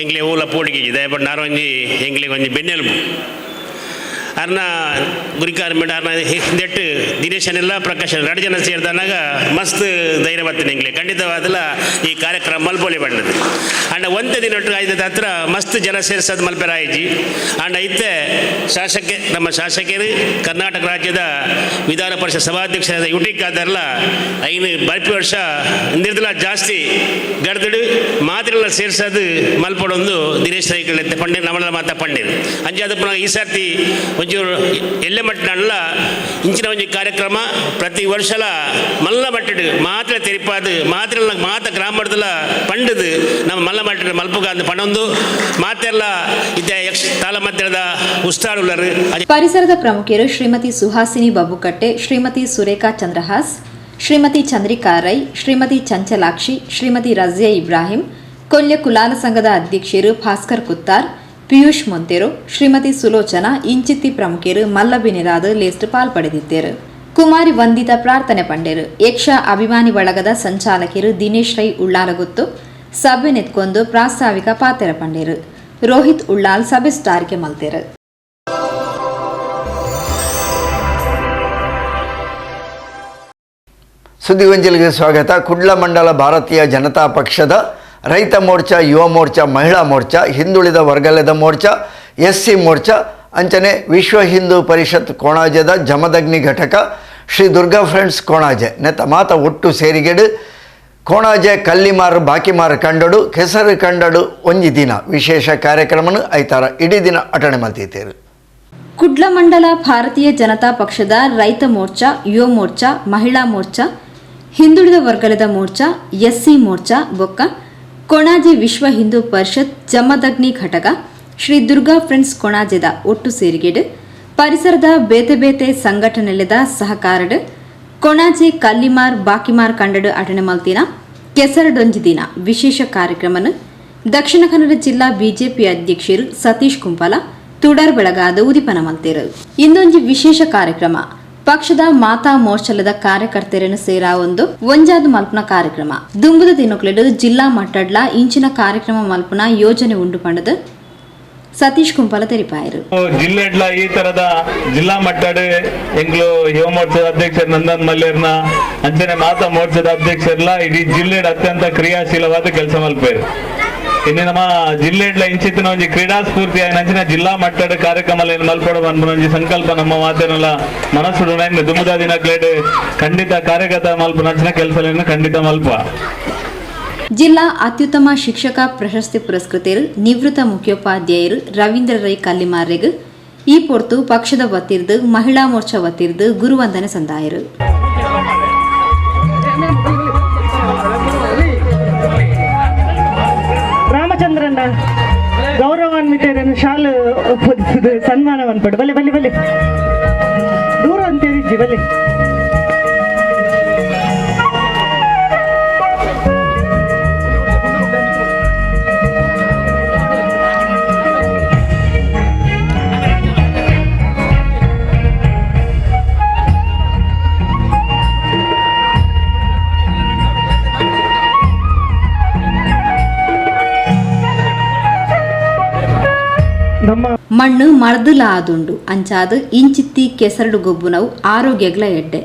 ಎಂಗ್ಲೆ ಓಲ ಪೋಡಿಗೆ ದಯಪಟ್ಟು ನಾರೊಂಜಿ ಎಂಗ್ಲೆ ಒಂಜಿ ಬೆನ್ನೆಲುಬು ಅರ್ನ ಗುರಿಕಾರ ಮೇಡ ಅರ್ನ ಹಿಂದೆಟ್ಟು ದಿನೇಶನೆಲ್ಲ ಪ್ರಕಾಶನ್ ಎರಡು ಜನ ಸೇರಿದನಾಗ ಮಸ್ತ್ ಧೈರ್ಯ ಬರ್ತೀನಿ ಎಂಗ್ಲೆ ಖಂಡಿತವಾದಲ ಈ ಕಾರ್ಯಕ್ರಮ ಮಲ್ಪೊಲಿ ಬಣ್ಣದು. ಅಂಡ ಒಂದೇ ದಿನ ಒಟ್ಟು ಆಯ್ತದ ಹತ್ರ ಮಸ್ತ್ ಜನ ಸೇರಿಸೋದು ಮಲ್ಪೆರ ಆಯ್ಜಿ. ಅಂಡ ಇತ್ತೆ ಶಾಸಕ ನಮ್ಮ ಶಾಸಕರು ಕರ್ನಾಟಕ ರಾಜ್ಯದ ವಿಧಾನ ಪರಿಷತ್ ಸಭಾಧ್ಯಕ್ಷರಾದ ಯುಟಿಕ್ ಆದಾರಲ್ಲ ಐನು ಬರ್ಪಿ ವರ್ಷ ಇಂದಿರ್ದಲ ಜಾಸ್ತಿ ಗಡ್ದಡು ಮಾತ್ರೆಲ್ಲ ಸೇರ್ಸೋದು ಮಲ್ಪಡೊಂದು ದಿನೇಶ್ ರೈಗಳು ಪಂಡಿರ್ ನಮ್ಮಲ್ಲ ಮಾತಾ ಪಂಡಿರ್ ಅಂಜಾದ ಪುನಃ ಈ ಸರ್ತಿ ಒಂಚೂರು ಎಲ್ಲೆ ಮಟ್ಟನಲ್ಲ ಇಂಚಿನ ಒಂಜಿ ಕಾರ್ಯಕ್ರಮ ಪ್ರತಿ ವರ್ಷಲ ಮಲ್ಲ ಮಟ್ಟಡು ಮಾತ್ರ ತೆರಿಪಾದು ಮಾತ್ರ ಮಾತ ಗ್ರಾಮದಲ್ಲ ಪಂಡದು ನಮ್ಮ ಮಲ್ಲ ಮಟ್ಟದ ಮಲ್ಪುಗಾಂದು ಪಣೊಂದು ಮಾತೆಲ್ಲ ಇದ್ದ ಯಕ್ಷ ತಾಳಮದ್ದಳದ ಉಸ್ತಾಡುಲ್ಲರು. ಪರಿಸರದ ಪ್ರಮುಖರು ಶ್ರೀಮತಿ ಸುಹಾಸಿನಿ ಬಾಬುಕಟ್ಟೆ, ಶ್ರೀಮತಿ ಸುರೇಖಾ ಚಂದ್ರಹಾಸ್, ಶ್ರೀಮತಿ ಚಂದ್ರಿಕಾ ರೈ, ಶ್ರೀಮತಿ ಚಂಚಲಾಕ್ಷಿ, ಶ್ರೀಮತಿ ರಜಿಯಾ ಇಬ್ರಾಹಿಂ, ಕೊಲ್ಯ ಕುಲಾಲ ಸಂಘದ ಅಧ್ಯಕ್ಷರು ಭಾಸ್ಕರ್ ಕುತ್ತಾರ್, ಪಿಯೂಷ್ ಮೊಂತೇರೋ, ಶ್ರೀಮತಿ ಸುಲೋಚನಾ ಇಂಚಿತ್ತಿ ಪ್ರಮುಖರು ಮಲ್ಲಬಿನಿರಾದ ಲೇಸ್ಟ್ ಪಾಲ್ಪಡೆದಿದ್ದರು. ಕುಮಾರಿ ವಂದಿತ ಪ್ರಾರ್ಥನೆ ಪಂಡೇರು. ಯಕ್ಷ ಅಭಿಮಾನಿ ಬಳಗದ ಸಂಚಾಲಕರು ದಿನೇಶ್ ರೈ ಉಳ್ಳಾಲಗುತ್ತು ಸಭೆ ನೆತ್ಕೊಂಡು ಪ್ರಾಸ್ತಾವಿಕ ಪಾತೆರ ಪಂಡೇರು. ರೋಹಿತ್ ಉಳ್ಳಾಲ್ ಸಭೆ ಸ್ಟಾರಿಕೆ ಮಲ್ತೇರು. ಸುದ್ದಿಗೊಂಜಲಿಗೆ ಸ್ವಾಗತ. ಕುಡ್ಲ ಮಂಡಲ ಭಾರತೀಯ ಜನತಾ ಪಕ್ಷದ ರೈತ ಮೋರ್ಚಾ, ಯುವ ಮೋರ್ಚಾ, ಮಹಿಳಾ ಮೋರ್ಚಾ, ಹಿಂದುಳಿದ ವರ್ಗಲದ ಮೋರ್ಚಾ, ಎಸ್ ಸಿ ಮೋರ್ಚಾ, ಅಂಚನೆ ವಿಶ್ವ ಹಿಂದೂ ಪರಿಷತ್ ಕೋಣಾಜೆದ ಜಮದಗ್ನಿ ಘಟಕ, ಶ್ರೀ ದುರ್ಗಾ ಫ್ರೆಂಡ್ಸ್ ಕೋಣಾಜೆ ನೆತ್ತ ಮಾತ ಒಟ್ಟು ಸೇರಿಗೆಡು ಕೋಣಾಜೆ ಕಲ್ಲಿಮಾರು ಬಾಕಿಮಾರು ಕಂಡಡು ಕೆಸರು ಕಂಡಡು ಒಂಜಿ ದಿನ ವಿಶೇಷ ಕಾರ್ಯಕ್ರಮನು ಐತಾರ ಇಡೀ ದಿನ ಅಟಣೆ ಮಲ್ತಿತ್ತೇರು. ಕುಡ್ಲ ಮಂಡಲ ಭಾರತೀಯ ಜನತಾ ಪಕ್ಷದ ರೈತ ಮೋರ್ಚಾ, ಯುವ ಮೋರ್ಚಾ, ಮಹಿಳಾ ಮೋರ್ಚಾ, ಹಿಂದುಳಿದ ವರ್ಗದ ಮೋರ್ಚಾ, ಎಸ್ಸಿ ಮೋರ್ಚಾ ಬೊಕ್ಕ ಕೊಣಾಜೆ ವಿಶ್ವ ಹಿಂದೂ ಪರಿಷತ್ ಜಮದಗ್ನಿ ಘಟಕ, ಶ್ರೀ ದುರ್ಗಾ ಫ್ರೆಂಡ್ಸ್ ಕೊಣಾಜೆದ ಒಟ್ಟು ಸೇರಿಗೆಡು ಪರಿಸರದ ಬೇತೆ ಬೇತೆ ಸಂಘಟನೆಲೆದ ಸಹಕಾರಡು ಕೊಣಾಜೆ ಕಲ್ಲಿಮಾರ್ ಬಾಕಿಮಾರ್ ಕಂಡಡು ಅಟಣೆ ಮಲ್ತಿನ ಕೆಸರಡೊಂಜಿ ದಿನ ವಿಶೇಷ ಕಾರ್ಯಕ್ರಮನು ದಕ್ಷಿಣ ಕನ್ನಡ ಜಿಲ್ಲಾ ಬಿಜೆಪಿ ಅಧ್ಯಕ್ಷರು ಸತೀಶ್ ಕುಂಪಲ ತುಡರ್ ಬೆಳಗಾದ ಉದಿಪನ ಮಲ್ತೇರು. ಇಂದೊಂಜಿ ವಿಶೇಷ ಕಾರ್ಯಕ್ರಮ ಪಕ್ಷದ ಮಾತಾ ಮೋರ್ಚಲದ ಕಾರ್ಯಕರ್ತರನ್ನು ಸೇರಾವೊಂದು ಒಂಜಾದ ಮಲ್ಪುನ ಕಾರ್ಯಕ್ರಮ ದುಂಬುದ ದಿನೊಕ್ಲೆಡ್ ಜಿಲ್ಲಾ ಮಟ್ಟಡ್ಲ ಇಂಚಿನ ಕಾರ್ಯಕ್ರಮ ಮಲ್ಪುನ ಯೋಜನೆ ಉಂಡು ಪಂಡದು ಸತೀಶ್ ಕುಂಪಲ ತೆರಿಪಾಯರು. ಜಿಲ್ಲೆಡ್ಲ ಈ ತರದ ಜಿಲ್ಲಾ ಮಟ್ಟಡ್ ಎಂಗ್ಲು ಯುವ ಮೋರ್ಚಾದ ಅಧ್ಯಕ್ಷರು ನಂದನ್ ಮಲ್ಯರ್ನ ಅಂಚನೆ ಮಾತಾ ಮೋರ್ಚಾದ ಅಧ್ಯಕ್ಷರ್ಲ ಇಡೀ ಜಿಲ್ಲೆಡ್ ಅತ್ಯಂತ ಕ್ರಿಯಾಶೀಲವಾದ ಕೆಲಸ ಮಲ್ಪೇರು. ಇನ್ನು ನಮ್ಮ ಜಿಲ್ಲೆಡ್ಲ ಇಂಚಿತ್ತಿನ ಒಂಜಿ ಕ್ರೀಡಾ ಸ್ಫೂರ್ತಿ ಅಂಚಿನ ಜಿಲ್ಲಾ ಮಟ್ಟದ ಕಾರ್ಯಕ್ರಮ ಮಲ್ಪಡ ಒಂಜಿ ಸಂಕಲ್ಪ ನಮ್ಮ ಮಾತೇನಲ್ಲ ಮನಸ್ಸು ದುಮ್ಮದ ದಿನಕ್ಲೇಡ್ ಖಂಡಿತ ಕಾರ್ಯಗತ ಮಲ್ಪುನಂಚಿನ ಕೆಲಸ ಖಂಡಿತ ಮಲ್ಪ. ಜಿಲ್ಲಾ ಅತ್ಯುತ್ತಮ ಶಿಕ್ಷಕ ಪ್ರಶಸ್ತಿ ಪುರಸ್ಕೃತರು ನಿವೃತ್ತ ಮುಖ್ಯೋಪಾಧ್ಯಾಯರು ರವೀಂದ್ರ ರೈ ಕಲ್ಲಿಮಾರ್ರೆಗ್ ಈ ಪೊರ್ತು ಪಕ್ಷದ ವತಿರ್ದು ಮಹಿಳಾ ಮೋರ್ಚಾ ವತಿರ್ದು ಗುರುವಂದನೆ ಸಂದಾಯರು. ರಾಮಚಂದ್ರನ ಗೌರವಾನ್ವಿತರನ್ನು ಶಾಲು ಸನ್ಮಾನವನ್ನು ಪಡು ಬಲೆ ಬಲೆ ಬಲೆ ದೂರ ಅಂತೇಳಿ ಬಲೆ. ಮಣ್ಣು ಮರ್ದಲ ಆದುಂಡು ಅಂಚಾದ ಇಂಚಿತ್ತಿ ಕೆಸರಡು ಗೊಬ್ಬುನವು ಆರೋಗ್ಯಗ್ಲ ಎಡ್ಡೆ.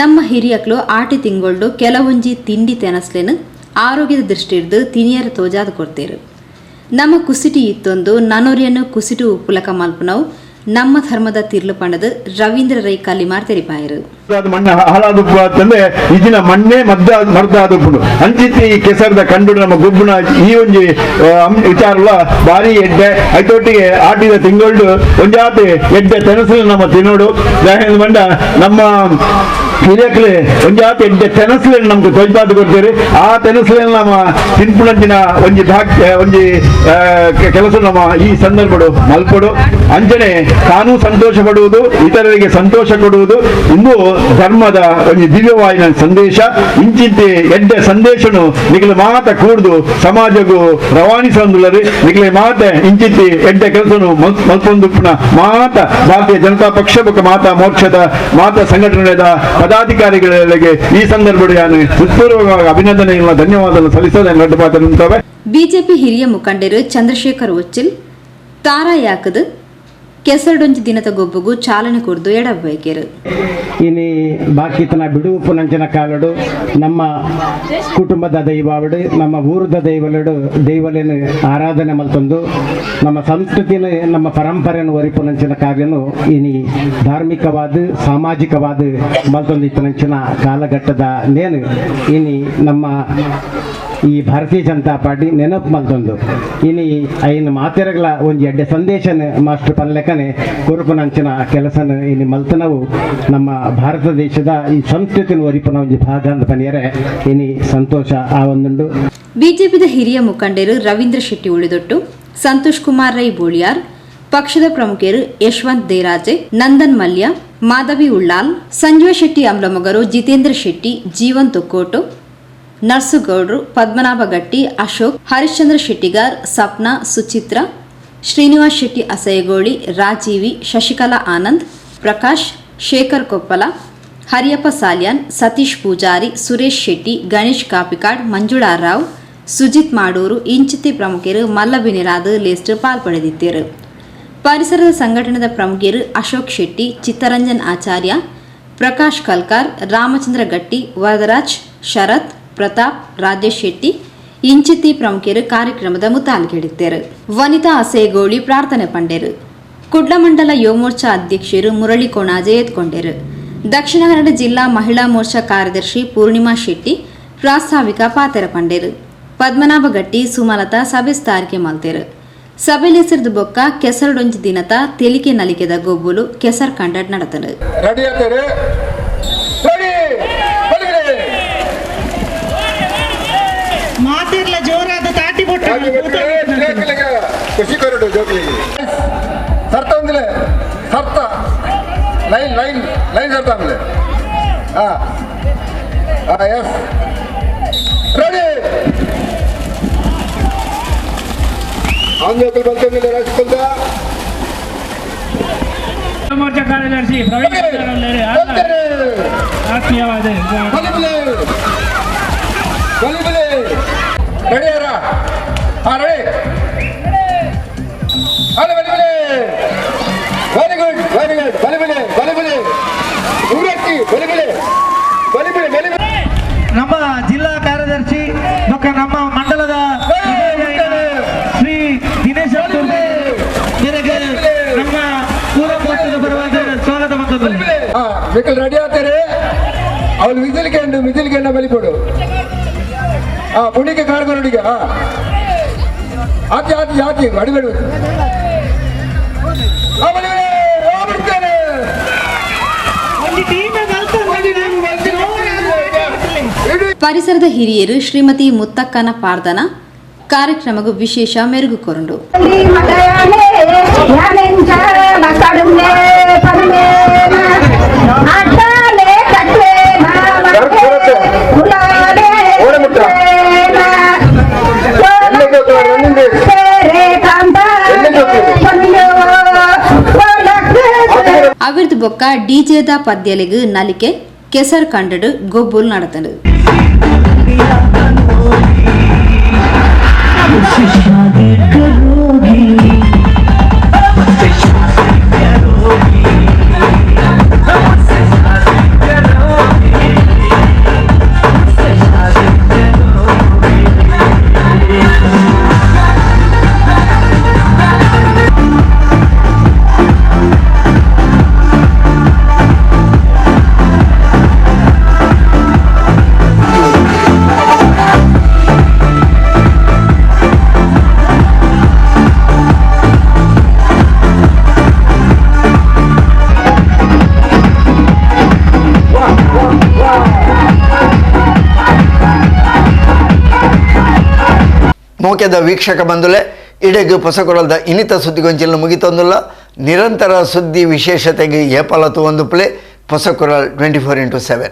ನಮ್ಮ ಹಿರಿಯಕ್ಲು ಆಟಿ ತಿಂಗೊಳ್ಡು ಕೆಲವೊಂಜಿ ತಿಂಡಿ ತೆನಸ್ಲೇನು ಆರೋಗ್ಯದ ದೃಷ್ಟಿರ್ದು ತಿನಿಯರ ತೋಜಾದ ಕೊಡ್ತೇರು. ನಮ್ಮ ಕುಸಿಟಿ ಇತ್ತೊಂದು ನನೊರಿಯನ್ನು ಕುಸಿಟು ಉಪ್ಪುಲಕ ಮಲ್ಪುನವು ನಮ್ಮ ಧರ್ಮದ ತಿರ್ಲು ಪಂಡದು ರವೀಂದ್ರ ರೈ ಕಲ್ಲಿಮಾರ್ ತೆರಿಪಾಯರು. ಮಣ್ಣು ಹಾಳಾದುಪ್ಪು ಅಂತಂದ್ರೆ ಇದಿನ ಮಣ್ಣೇ ಮರ್ದಾದುಪ್ಪು ಅಂಚಿತ್ತಿ ಈ ಕೆಸರದ ಕಂಡು ನಮ್ಮ ಗೊಬ್ಬುನ ಈ ಒಂಜಿ ವಿಚಾರಲ್ಲ ಭಾರಿ ಎಡ್ಡೆ. ಐತೊಟ್ಟಿಗೆ ಆಟಿದ ತಿಂಗಳು ಒಂಜಾತಿ ಎಡ್ಡೆ ತೆನಸಲು ನಮ್ಮ ತಿನ್ನೋಡು ಮಂಡ ನಮ್ಮ ಹಿರಿಯಕ್ಲೆ ಒಂಜಾತಿ ಎಡ್ಡೆ ತೆನಸಲನ್ನು ನಮ್ಗೆ ತೊಯ್ಪಾದು ಕೊಡ್ತೀರಿ. ಆ ತೆನಸಲನ್ನು ನಮ್ಮ ತಿನ್ಪುಣಂಚಿನ ಒಂಜಿ ಒಂಜಿ ಕೆಲಸ ನಮ್ಮ ಈ ಸಂದರ್ಭಡು ಮಲ್ಪಡು. ಅಂಚನೆ ತಾನು ಸಂತೋಷ ಪಡುವುದು, ಇತರರಿಗೆ ಸಂತೋಷ ಕೊಡುವುದು ಇಂದು ಧರ್ಮದ ಒಂದು ದಿವ್ಯವಾಯಿನ ಸಂದೇಶ. ಇಂಚಿಂತೆ ಎಡ್ಡೆ ಸಂದೇಶನು ನಿಗಲ ಮಾತ ಕೂಡ್ದು ಸಮಾಜಕ್ಕೂ ರವಾನಿಸಂದುಲ್ಲರಿ. ನಿಗಲ ಮಾತೆ ಇಂಚಿಂತೆ ಎಡ್ಡೆ ಕೆಲಸನು ಮಲ್ಪೊಂದುಪ್ಪುನ ಮಾತ ಭಾರತೀಯ ಜನತಾ ಪಕ್ಷ ಬೊಕ್ಕ ಮಾತಾ ಮೋಕ್ಷದ ಮಾತಾ ಸಂಘಟನೆಯ ಪದಾಧಿಕಾರಿಗಳಿಗೆ ಈ ಸಂದರ್ಭದಲ್ಲಿ ನಾನು ಹೃತ್ಪೂರ್ವಕವಾಗಿ ಅಭಿನಂದನೆಗಳ ಧನ್ಯವಾದಗಳು ಸಲ್ಲಿಸೋದು ದೊಡ್ಡ ಪಾತ್ರ ನಿಂತವೆ. ಬಿಜೆಪಿ ಹಿರಿಯ ಮುಖಂಡರು ಚಂದ್ರಶೇಖರ್ ಉಚ್ಚಿಲ್ ತಾರಾ ಯಾಕದು ಕೆಸರಡೊಂಜಿ ದಿನದ ಗೊಬ್ಬುಗು ಚಾಲನೆ ಕೊರ್ದು ಎಡಬೇಕೆರು. ಇನಿ ಬಾಕಿತನ ಬಿಡುವುಪುನಂಚಿನ ಕಾಲಡು ನಮ್ಮ ಕುಟುಂಬದ ದೈವಾವಡು ನಮ್ಮ ಊರದ ದೈವಲಡು ದೈವಲೇನು ಆರಾಧನೆ ಮಲ್ತೊಂದು ನಮ್ಮ ಸಂಸ್ಕೃತಿನ ನಮ್ಮ ಪರಂಪರೆಯನ್ನು ಒರಿಪುನಂಚಿನ ಕಾರ್ಯನು ಇನಿ ಧಾರ್ಮಿಕವಾದ ಸಾಮಾಜಿಕವಾದ ಮಲ್ತೊಂದು ಇತ್ತನಂಚಿನ ಕಾಲಘಟ್ಟದ ನೇನು ಇನಿ ನಮ್ಮ ಈ ಭಾರತೀಯ ಜನತಾ ಪಾರ್ಟಿ ನೆನಪು ಮಲ್ತೊಂದು ಇನಿ ಐನ ಮಾತೆರಗಳ ಒಂದು ಎಡ್ಡೆ ಸಂದೇಶನ ಮಾಸ್ಟರ್ ಪನ್ಲೆಕ್ಕನೆ ಕೊರುಪುನಂಚಿನ ಕೆಲಸನ ಇನಿ ಮಲ್ತನವು ನಮ್ಮ ಭಾರತ ದೇಶದ ಈ ಸಂಸ್ಕೃತಿನ ಒರಿಪುನ ಒಂಜಿ ಭಾಗ ಅಂತ ಪನಿಯರೆ ಇನಿ ಸಂತೋಷ ಆ ಒಂದುಂಡು. ಬಿಜೆಪಿದ ಹಿರಿಯ ಮುಖಂಡರು ರವೀಂದ್ರ ಶೆಟ್ಟಿ ಉಳಿದೊಟ್ಟು, ಸಂತೋಷ್ ಕುಮಾರ್ ರೈ ಬೋಳಿಯಾರ್, ಪಕ್ಷದ ಪ್ರಮುಖರು ಯಶವಂತ್ ದೇರಾಜೆ, ನಂದನ್ ಮಲ್ಯ, ಮಾಧವಿ ಉಳ್ಳಾಲ್, ಸಂಜೀವ ಶೆಟ್ಟಿ ಅಮ್ಲಮೊಗರು, ಜಿತೇಂದ್ರ ಶೆಟ್ಟಿ, ಜೀವನ್ ತೊಕ್ಕೋಟು, ನರ್ಸುಗೌಡ್ರು, ಪದ್ಮನಾಭ ಗಟ್ಟಿ, ಅಶೋಕ್, ಹರಿಶ್ಚಂದ್ರ ಶೆಟ್ಟಿಗಾರ್, ಸಪ್ನಾ, ಸುಚಿತ್ರ, ಶ್ರೀನಿವಾಸ್ ಶೆಟ್ಟಿ ಅಸಯಗೋಳಿ, ರಾಜೀವಿ, ಶಶಿಕಲಾ ಆನಂದ್, ಪ್ರಕಾಶ್, ಶೇಖರ್ ಕೊಪ್ಪಲ, ಹರಿಯಪ್ಪ ಸಾಲ್ಯಾನ್, ಸತೀಶ್ ಪೂಜಾರಿ, ಸುರೇಶ್ ಶೆಟ್ಟಿ, ಗಣೇಶ್ ಕಾಪಿಕಾಡ್, ಮಂಜುಳಾ ರಾವ್, ಸುಜಿತ್ ಮಾಡೂರು ಇಂಚಿತಿ ಪ್ರಮುಖರು ಮಲ್ಲಬಿನಿರಾದ ಲೇಸ್ಟ್ ಪಾಲ್ಪಡೆದಿದ್ದರು. ಪರಿಸರದ ಸಂಘಟನೆದ ಪ್ರಮುಖರು ಅಶೋಕ್ ಶೆಟ್ಟಿ, ಚಿತ್ತರಂಜನ್ ಆಚಾರ್ಯ, ಪ್ರಕಾಶ್ ಕಲ್ಕಾರ್, ರಾಮಚಂದ್ರ ಗಟ್ಟಿ, ವರದರಾಜ್, ಶರತ್, ಪ್ರತಾಪ್, ರಾಜೇಶ್ ಶೆಟ್ಟಿ ಇಂಚಿತಿ ಪ್ರಮುಖರು ಕಾರ್ಯಕ್ರಮದ ಮುತಾಲ್ಗೆಡಿದ್ದರು. ವನಿತಾ ಅಸೇಗೋಳಿ ಪ್ರಾರ್ಥನೆ ಪಂಡೆರು. ಕುಡ್ಲ ಮಂಡಲ ಯುವಮೋರ್ಚಾ ಅಧ್ಯಕ್ಷರು ಮುರಳಿ ಕೊಣಾಜೆ ಎತ್ಕೊಂಡರು. ದಕ್ಷಿಣ ಕನ್ನಡ ಜಿಲ್ಲಾ ಮಹಿಳಾ ಮೋರ್ಚಾ ಕಾರ್ಯದರ್ಶಿ ಪೂರ್ಣಿಮಾ ಶೆಟ್ಟಿ ಪ್ರಾಸ್ತಾವಿಕ ಪಾತೆರ ಪಂಡೆರು. ಪದ್ಮನಾಭ ಗಟ್ಟಿ, ಸುಮಲತಾ ಸಭೆ ಸ್ಥಾರಿಕೆ ಮಲ್ತೆರು. ಸಭೆಲೆಸಿರ್ದು ಬೊಕ್ಕ ಕೆಸರಡೊಂಜಿ ದಿನತ ತೆಲಿಕೆ ನಲಿಕೆದ ಗೊಬ್ಬುಲು ಕೆಸರ್ ಕಂಡಡ್ ನಡತನು. ಮಾತಿರ್ಲ ಜೋರಾದ ತಾಟಿ ಖುಷಿ ಕೊರಡು ಜೋಕ್ಲಿಗೆ ಸರ್ತ ಒಂದಿಲ್ಲ ಸರ್ತ ಲೈನ್ ಲೈನ್ ಲೈನ್ ಸರ್ತ ಆಮೇಲೆ ಹಾಂ ಹಾಂ ಎಸ್ ರೆಡಿ ಆಂಜೋಕಲ್ ಬಲ್ತಂದಿಲ್ಲ ರಾಜ್ಕೊಲ್ದ. Morcha ಕಾರ್ಯದರ್ಶಿ ಪ್ರವೀಣ್ ಆತ್ಮೀಯವಾದ very good very good ಬಲಿ ಬಲಿ ಬಲಿ ಬಲಿ ಊರಕ್ಕಿ ಬಲಿ ಬಲಿ ಬಲಿ ಬಲಿ ಬಲಿ. ನಮ್ಮ ಜಿಲ್ಲಾ ಕಾರ್ಯದರ್ಶಿ ಮತ್ತು ನಮ್ಮ ಮಂಡಲದ ಶ್ರೀ ದಿನೇಶ್ ನಮ್ಮ ಪೂರ್ವ ಮೋರ್ಚಾದ ಪರವಾಗಿ ಸ್ವಾಗತ ಮಾಡ್ತದೆ. ಮಿಕ್ಕಲ್ ರೆಡಿ ಆಗ್ತಾರೆ. ಅವಳು ವಿಜಿಲ್ಗೆಂಡು ವಿಜಿಲ್ಗೆಂಡ ಬಲಿಪಡು. ಹಾ ಪುಣಿಗೆ ಕಾರ್ಕೊನುಡಿಗೆ. ಹಾ ಆತಿ ಆತಿ ಆತಿ ಅಡಿಬೇಡು. ಪರಿಸರದ ಹಿರಿಯರು ಶ್ರೀಮತಿ ಮುತ್ತಕ್ಕನ ಪಾರ್ದನ ಕಾರ್ಯಕ್ರಮಗೂ ವಿಶೇಷ ಮೆರುಗು ಕೊರಂಡು. ಅವಿರ್ದು ಬೊಕ್ಕ ಡಿಜೆದ ಪದ್ಯಲೆಗು ನಲಿಕೆ ಕೆಸರ್ ಕಂಡಡು ಗೊಬ್ಬುಲ್ ನಡತಂಡು. ಮೋಕೆದ ವೀಕ್ಷಕ ಬಂಧುಲೆ ಇಡೆಗು ಪೊಸಕೊರಲ್ದ ಇನ್ನಿತ ಸುದ್ದಿಗೊಂಚಿಲ್ಲ ಮುಗಿತೊಂದುಲ್ಲ. ನಿರಂತರ ಸುದ್ದಿ ವಿಶೇಷತೆಗೆ ಏಪಲತು ಒಂದು ಪ್ಲೇ ಪೊಸಕೊರಲ್ 24x7.